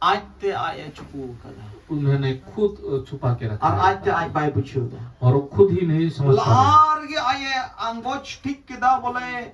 ᱟᱡᱛᱮ ᱟᱡ ᱮ ᱪᱩᱠᱩ ᱟᱠᱟᱫᱟ᱾ उन्होंने खुद अ, छुपा के रखा ᱟᱨ है। ᱟᱡᱛᱮ ᱟᱡ ᱵᱟᱭ ᱵᱩᱡᱷᱟᱹᱣ ᱮᱫᱟ᱾ और वो खुद ही नहीं समझ पा रहे। ᱞᱟᱦᱟ ᱨᱮᱜᱮ ᱟᱡ ᱮ ᱟᱸᱜᱚᱪ ᱴᱷᱤᱠ ᱠᱮᱫᱟ, ᱵᱚᱞᱮ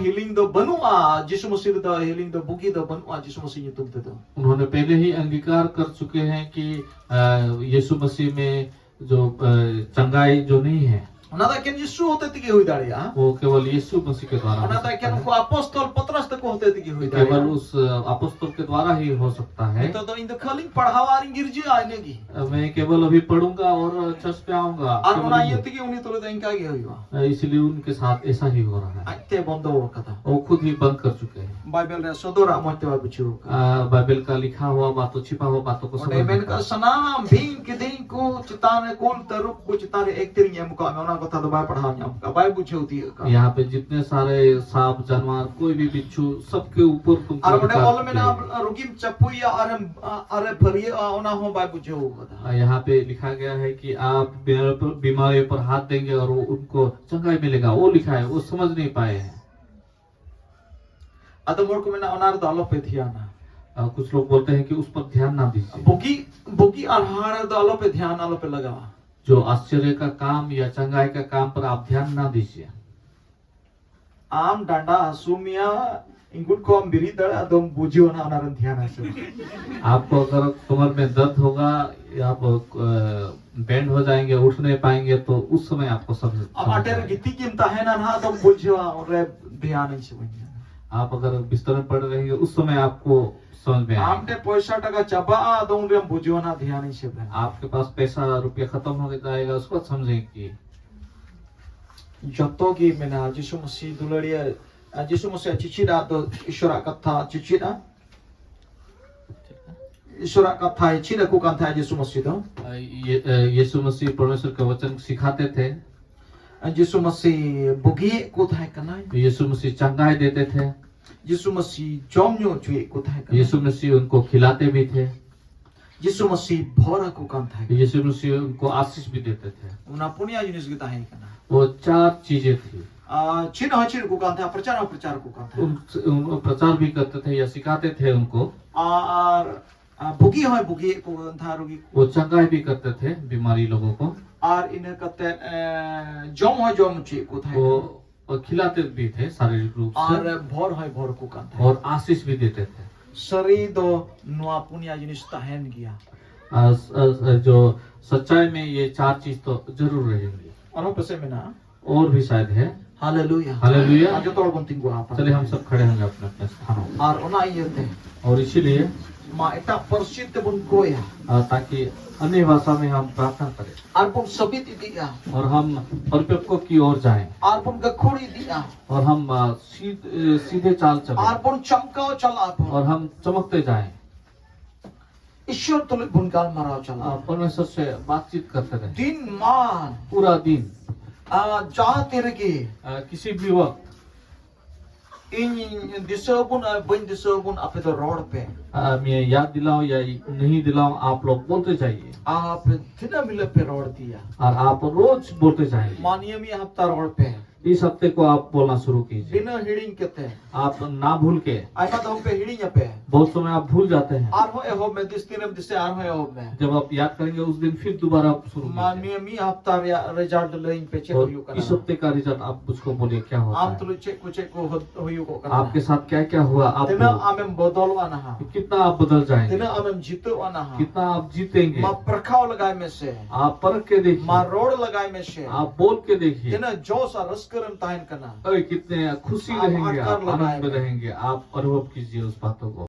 ᱦᱤᱞᱤᱝ ᱫᱚ ᱵᱟᱹᱱᱩᱜᱼᱟ, ᱡᱤᱥᱩ ᱢᱟᱹᱥᱤ ᱨᱮᱫᱚ ᱦᱤᱞᱤᱝ ᱫᱚ, ᱵᱩᱜᱤ ᱫᱚ ᱵᱟᱹᱱᱩᱜᱼᱟ ᱡᱤᱥᱩ ᱢᱟᱹᱥᱤ ᱧᱩᱛᱩᱢ ᱛᱮᱫᱚ᱾ उन्होंने पहले ही अंगीकार कर चुके हैं कि अ, यीशु मसीह में जो अ, चंगाई जो नहीं है, ᱚᱱᱟ ᱫᱚ ᱮᱠᱮᱱ ᱡᱤᱥᱩ ᱦᱚᱛᱮ ᱛᱮᱜᱮ ᱦᱩᱭ ᱫᱟᱲᱮᱭᱟᱜᱼᱟ᱾ वो केवल यीशु मसीह के द्वारा हो ᱚᱱᱟ ᱫᱚ ᱮᱠᱮᱱ सकता है। ᱩᱱᱠᱩ ᱟᱯᱚᱥᱛᱚᱞ ᱯᱚᱛᱨᱚᱥ ᱛᱟᱠᱚ ᱦᱚᱛᱮ ᱛᱮᱜᱮ ᱦᱩᱭ केवल ᱫᱟᱲᱮᱭᱟᱜᱼᱟ᱾ उस अ, अपोस्तल के द्वारा ही हो सकता है। ᱱᱤᱛᱚᱜ ᱫᱚ ᱤᱧ ᱫᱚ ᱠᱷᱟᱹᱞᱤᱧ ᱯᱟᱲᱦᱟᱣᱟ ᱟᱨᱤᱧ ᱜᱤᱨᱡᱟᱹᱜᱼᱟ, ᱤᱱᱟᱹᱜᱮ᱾ मैं केवल अभी पढ़ूंगा और चर्च पे आऊंगा, ᱟᱨ केवल ᱚᱱᱟ ये। ᱤᱭᱟᱹ ᱛᱮᱜᱮ ᱩᱱᱤ ᱛᱩᱞᱩᱡ ᱫᱚ ᱤᱱᱠᱟ ᱜᱮ ᱦᱩᱭᱩᱜᱼᱟ᱾ अ, इसलिए उनके साथ ऐसा ही हो रहा है। ᱟᱡᱛᱮ ᱵᱚᱱᱫᱚ ᱟᱠᱟᱫᱟ᱾ वो खुद ही बंद कर चुके हैं। ᱵᱟᱭᱵᱮᱞ ᱨᱮ ᱥᱚᱫᱚᱨᱟᱜ ᱢᱚᱡᱽ ᱛᱮ ᱵᱟᱭ ᱵᱩᱡᱷᱟᱹᱣ ᱟᱠᱟᱫᱟ᱾ अ, बाइबल का लिखा हुआ बातों, छिपा हुआ बातों को ᱚᱸᱰᱮ समझ ᱢᱮᱱ नहीं ᱠᱟᱜ, पाया। ᱥᱟᱱᱟᱢ ᱵᱤᱧ ᱠᱤᱫᱤᱧ ᱠᱚ ᱪᱮᱛᱟᱱ ᱨᱮ ᱠᱩᱞ ᱛᱟᱹᱨᱩᱵ ᱠᱚ ᱪᱮᱛᱟᱱ ᱨᱮ ᱮᱠ ᱛᱤᱨᱤᱧ ᱮᱢ ᱠᱟᱜ ᱢᱮ, ᱚᱱᱟ ᱠᱟᱛᱷᱟ ᱫᱚ ᱵᱟᱭ ᱯᱟᱲᱦᱟᱣ ᱧᱟᱢ ᱠᱟᱜ, ᱵᱟᱭ ᱵᱩᱡᱷᱟᱹᱣ ᱛᱤᱭᱳᱜ ᱠᱟᱜ᱾ यहाँ पे जितने सारे सांप, जानवर, कोई भी बिच्छू, सबके ऊपर तुम ᱟᱨ ᱚᱸᱰᱮ अधिकार ᱚᱞ किया ᱢᱮᱱᱟᱜᱼᱟ, है। ᱨᱩᱜᱤᱢ ᱪᱟᱯᱩᱭᱟ ᱟᱨᱮᱢ ᱟᱨᱮ ᱯᱷᱟᱹᱨᱭᱟᱹᱜᱼᱟ, ᱚᱱᱟ ᱦᱚᱸ ᱵᱟᱭ ᱵᱩᱡᱷᱟᱹᱣ ᱠᱟᱫᱟ᱾ और यहाँ पे लिखा गया है कि आप बीमारियों पर, बीमारियों पर हाथ देंगे और वो उनको चंगाई मिलेगा, वो लिखा है, वो समझ नहीं पाए हैं। ᱟᱫᱚᱢ ᱦᱚᱲ ᱠᱚ ᱢᱮᱱᱟ, ᱚᱱᱟ ᱨᱮᱫᱚ ᱟᱞᱚᱯᱮ ᱫᱷᱮᱭᱟᱱᱟ᱾ और कुछ लोग बोलते हैं कि उस पर ध्यान ना दीजिए। ᱵᱩᱜᱤ ᱵᱩᱜᱤ ᱟᱨ ᱦᱟᱲ ᱨᱮᱫᱚ ᱟᱞᱚᱯᱮ ᱫᱷᱮᱭᱟᱱ, ᱟᱞᱚᱯᱮ ᱞᱟᱜᱟᱣᱟ᱾ जो आश्चर्य का काम या चंगाई का काम पर आप ध्यान ना दीजिए। ᱟᱢ ᱰᱟᱸᱰᱟ ᱦᱟᱹᱥᱩ ᱢᱮᱭᱟ, ᱤᱸᱜᱩᱫ ᱠᱚᱢ ᱵᱤᱨᱤᱫ ᱫᱟᱲᱮᱭᱟᱜᱼᱟ, ᱟᱫᱚᱢ ᱵᱩᱡᱷᱟᱹᱣᱟ ᱱᱟᱦᱟᱜ ᱚᱱᱟ ᱨᱮᱢ ᱫᱷᱮᱭᱟᱱᱟ ᱥᱮ ᱵᱟᱝ᱾ आपको अगर कमर में दर्द होगा या आप बेंड हो जाएंगे, उठ नहीं पाएंगे, तो उस समय आपको समझ ᱟᱢ ᱟᱴᱮᱨ ᱜᱤᱛᱤᱡ ᱜᱮᱢ ᱛᱟᱦᱮᱱᱟ ᱱᱟᱦᱟᱜ, ᱟᱫᱚᱢ ᱵᱩᱡᱷᱟᱹᱣᱟ ᱚᱸᱰᱮ ᱫᱷᱮᱭᱟᱱᱟᱹᱧ ᱥᱮ ᱵᱟᱹᱧ ᱫᱷᱮᱭᱟᱱᱟ᱾ आप अगर बिस्तर में पड़ रहेंगे, उस समय आपको समझ में आएगा। ᱟᱢ ᱴᱷᱮᱱ ᱯᱚᱭᱥᱟ ᱴᱟᱠᱟ ᱪᱟᱵᱟᱜᱼᱟ, ᱟᱫᱚ ᱩᱱᱨᱮᱢ ᱵᱩᱡᱷᱟᱹᱣᱟ ᱱᱟᱦᱟᱜ ᱫᱷᱮᱭᱟᱱᱟᱹᱧ ᱥᱮ ᱵᱟᱝ᱾ आपके पास पैसा रुपया खत्म हो जाएगा, उसको समझेंगे कि ᱡᱚᱛᱚ ᱜᱮ ᱢᱮᱱᱟᱜᱼᱟ ᱡᱤᱥᱩ ᱢᱟᱹᱥᱤ ᱫᱩᱞᱟᱹᱲᱤᱭᱟᱹ, ᱟᱨ ᱡᱤᱥᱩ ᱢᱟᱹᱥᱤ ᱪᱮᱪᱮᱫᱟ ᱫᱚ ᱤᱥᱚᱨᱟᱜ ᱠᱟᱛᱷᱟ ᱪᱮᱪᱮᱫᱟ᱾ ᱤᱥᱚᱨᱟᱜ ᱠᱟᱛᱷᱟᱭ ᱪᱮᱫ ᱟᱠᱚ ᱠᱟᱱ ᱛᱟᱦᱮᱸᱫ ᱡᱤᱥᱩ ᱢᱟᱹᱥᱤ ᱫᱚ᱾ ये- यीशु मसीह परमेश्वर का वचन सिखाते थे। ᱡᱤᱥᱩ ᱢᱟᱹᱥᱤ ᱵᱩᱜᱤᱭᱮᱫ ᱠᱚ ᱛᱟᱦᱮᱸ ᱠᱟᱱᱟᱭ᱾ यीशु मसीह चंगाई देते थे। ᱡᱤᱥᱩ ᱢᱟᱹᱥᱤ ᱡᱚᱢ ᱧᱩ ᱦᱚᱪᱚᱭᱮᱫ ᱠᱚ ᱛᱟᱦᱮᱸ ᱠᱟᱱᱟᱭ᱾ यीशु मसीह उनको खिलाते भी थे। ᱡᱤᱥᱩ ᱢᱟᱹᱥᱤ ᱵᱷᱚᱨ ᱟᱠᱚ ᱠᱟᱱ ᱛᱟᱦᱮᱸ ᱠᱟᱱᱟ᱾ यीशु मसीह उनको आशीष भी देते थे। ᱚᱱᱟ ᱯᱩᱱᱭᱟ ᱡᱤᱱᱤᱥ ᱜᱮ ᱛᱟᱦᱮᱸ ᱠᱟᱱᱟ᱾ वो चार चीजें थी। ᱟᱨ ᱪᱮᱫ ᱦᱚᱸ ᱪᱮᱫ ᱟᱠᱚ ᱠᱟᱱ ᱛᱟᱦᱮᱸ, ᱯᱨᱚᱪᱟᱨ ᱦᱚᱸ ᱯᱨᱚᱪᱟᱨ ᱟᱠᱚ ᱠᱟᱱ ᱛᱟᱦᱮᱸ᱾ उन, उन प्रचार भी करते थे या सिखाते थे उनको। ᱟᱨ ᱟᱨ ᱵᱩᱜᱤ ᱦᱚᱸᱭ ᱵᱩᱜᱤᱭᱮᱫ ᱠᱚ ᱠᱟᱱ ᱛᱟᱦᱮᱸ ᱨᱩᱜᱤ ᱠᱚ᱾ वो चंगाई भी करते थे बीमारी लोगों को। ᱟᱨ ᱤᱱᱟᱹ ᱠᱟᱛᱮ ᱮ, ᱡᱚᱢ ᱦᱚᱸᱭ ᱡᱚᱢ ᱦᱚᱪᱚᱭᱮᱫ ᱠᱚ ᱛᱟᱦᱮᱸ ᱠᱟᱱᱟ᱾ वो और खिलाते भी थे शारीरिक रूप से। ᱟᱨ ᱵᱷᱚᱨ ᱦᱚᱸᱭ ᱵᱷᱚᱨ ᱠᱚ ᱠᱟᱱ ᱛᱟᱦᱮᱸ᱾ और आशीष भी देते थे। ᱥᱟᱹᱨᱤ ᱫᱚ ᱱᱚᱣᱟ ᱯᱩᱱᱭᱟ ᱡᱤᱱᱤᱥ ᱛᱟᱦᱮᱱ ᱜᱮᱭᱟ᱾ और, और, और जो सच्चाई में ये चार चीज तो जरूर रहेंगी। ᱟᱨᱦᱚᱸ ᱯᱟᱥᱮᱡ ᱢᱮᱱᱟᱜᱼᱟ᱾ और भी शायद है। ᱦᱟᱞᱮᱞᱩᱭᱟ। ᱦᱟᱞᱮᱞᱩᱭᱟ। ᱟᱨ ᱡᱚᱛᱚ ᱦᱚᱲ ᱵᱚᱱ ᱛᱤᱸᱜᱩ ᱟᱯᱟ। चलिए हम सब खड़े होंगे अपने अपने स्थानों पर। ᱟᱨ ᱚᱱᱟ ᱤᱭᱟᱹᱛᱮ और इसीलिए ᱢᱟ ᱮᱴᱟᱜ ᱯᱟᱹᱨᱥᱤ ᱛᱮᱵᱚᱱ ᱠᱚᱭᱟ। आ, ताकि अन्य भाषा में हम प्रार्थना करें। ᱟᱨ ᱵᱚᱱ ᱥᱟᱹᱵᱤᱛ ᱤᱫᱤᱜᱼᱟ। और हम परिपक्व की ओर जाएं। ᱟᱨ ᱵᱚᱱ ᱜᱟᱹᱠᱷᱩᱲ ᱤᱫᱤᱜᱼᱟ। और हम आ, सीध, ए, सीधे चाल चलें। ᱟᱨ ᱵᱚᱱ ᱪᱟᱢᱠᱟᱣ ᱪᱟᱞᱟᱜᱼᱟ ᱵᱚᱱ। और हम चमकते जाएं। ईश्वर ᱛᱩᱞᱩᱡ ᱵᱚᱱ ᱜᱟᱞᱢᱟᱨᱟᱣ ᱪᱟᱞᱟᱜᱼᱟ। आप परमेश्वर से बातचीत करते रहें। ᱫᱤᱱ ᱢᱟᱱ पूरा दिन। ᱟᱨ ᱡᱟᱦᱟᱸ ᱛᱤ ᱨᱮᱜᱮ आ, किसी भी वक्त। ᱤᱧ ᱫᱤᱥᱟᱹ ᱟᱵᱚᱱ ᱟᱨ ᱵᱟᱹᱧ ᱫᱤᱥᱟᱹ ᱟᱵᱚᱱ, ᱟᱯᱮ ᱫᱚ ᱨᱚᱲ ᱯᱮ। आ, मैं याद दिलाऊं या नहीं दिलाऊं, आप लोग बोलते जाइए। ᱟᱯᱮ ᱫᱤᱱᱟᱹᱢ ᱦᱤᱞᱳᱜ ᱯᱮ ᱨᱚᱲ ᱤᱫᱤᱭᱟ। और आप रोज बोलते जाइए। ᱢᱟᱱᱤᱭᱟᱹ ᱢᱤᱫ ᱦᱟᱯᱛᱟ ᱨᱚᱲ ᱯᱮ। इस हफ्ते को आप बोलना शुरू कीजिए। ᱵᱤᱱᱟᱹ ᱦᱤᱲᱤᱧ ᱠᱟᱛᱮ᱾ आप ना भूल के। ᱟᱭᱢᱟ ᱫᱷᱟᱣ ᱯᱮ ᱦᱤᱲᱤᱧ ᱟᱯᱮ᱾ बहुत समय आप भूल जाते हैं। ᱟᱨᱦᱚᱸ ᱮᱦᱚᱵ ᱢᱮ, ᱫᱤᱥ ᱫᱤᱱᱮᱢ ᱫᱤᱥᱟᱹᱭᱟ, ᱟᱨᱦᱚᱸ ᱮᱦᱚᱵ ᱢᱮ᱾ जब आप याद करेंगे उस दिन फिर दोबारा शुरू कीजिए। ᱢᱤᱫ ᱦᱟᱯᱛᱟ ᱨᱮᱭᱟᱜ ᱨᱮᱡᱟᱞᱴ ᱞᱟᱹᱭᱟᱹᱧ ᱯᱮ, ᱪᱮᱫ ᱦᱩᱭᱩᱜ ᱠᱟᱱᱟ? और इस हफ्ते का रिजल्ट आप मुझको बोलिए क्या होता है। ᱟᱢ ᱛᱩᱞᱩᱡ ᱪᱮᱫ ᱠᱚ, ᱪᱮᱫ ᱠᱚ ᱦᱩᱭᱩᱜᱚᱜ ᱠᱟᱱᱟ? आपके साथ क्या क्या हुआ? आप ᱛᱤᱱᱟᱹᱜ ᱟᱢᱮᱢ ᱵᱚᱫᱚᱞᱚᱜᱼᱟ ᱱᱟᱦᱟᱜ? कितना आप बदल जाएंगे? ᱛᱤᱱᱟᱹᱜ ᱟᱢᱮᱢ ᱡᱤᱛᱟᱹᱜᱼᱟ ᱱᱟᱦᱟᱜ? कितना आप जीतेंगे? ᱢᱟ ᱯᱨᱚᱠᱷᱟᱣ ᱞᱟᱜᱟᱭ ᱢᱮᱥᱮ᱾ आप परख के देखिए। ᱢᱟ ᱨᱚᱲ ᱞᱟᱜᱟᱭ ᱢᱮᱥᱮ᱾ आप बोल के देखिए। ᱛᱤᱱᱟᱹᱜ ᱡᱳᱥ ᱟᱨ ᱨᱟᱹᱥᱠᱟᱹ ᱨᱮᱢ ᱛᱟᱦᱮᱱ ᱠᱟᱱᱟ? अरे, कितने खुशी रहेंगे आप, आनंद में रहेंगे, आप अनुभव कीजिए उस बातों को।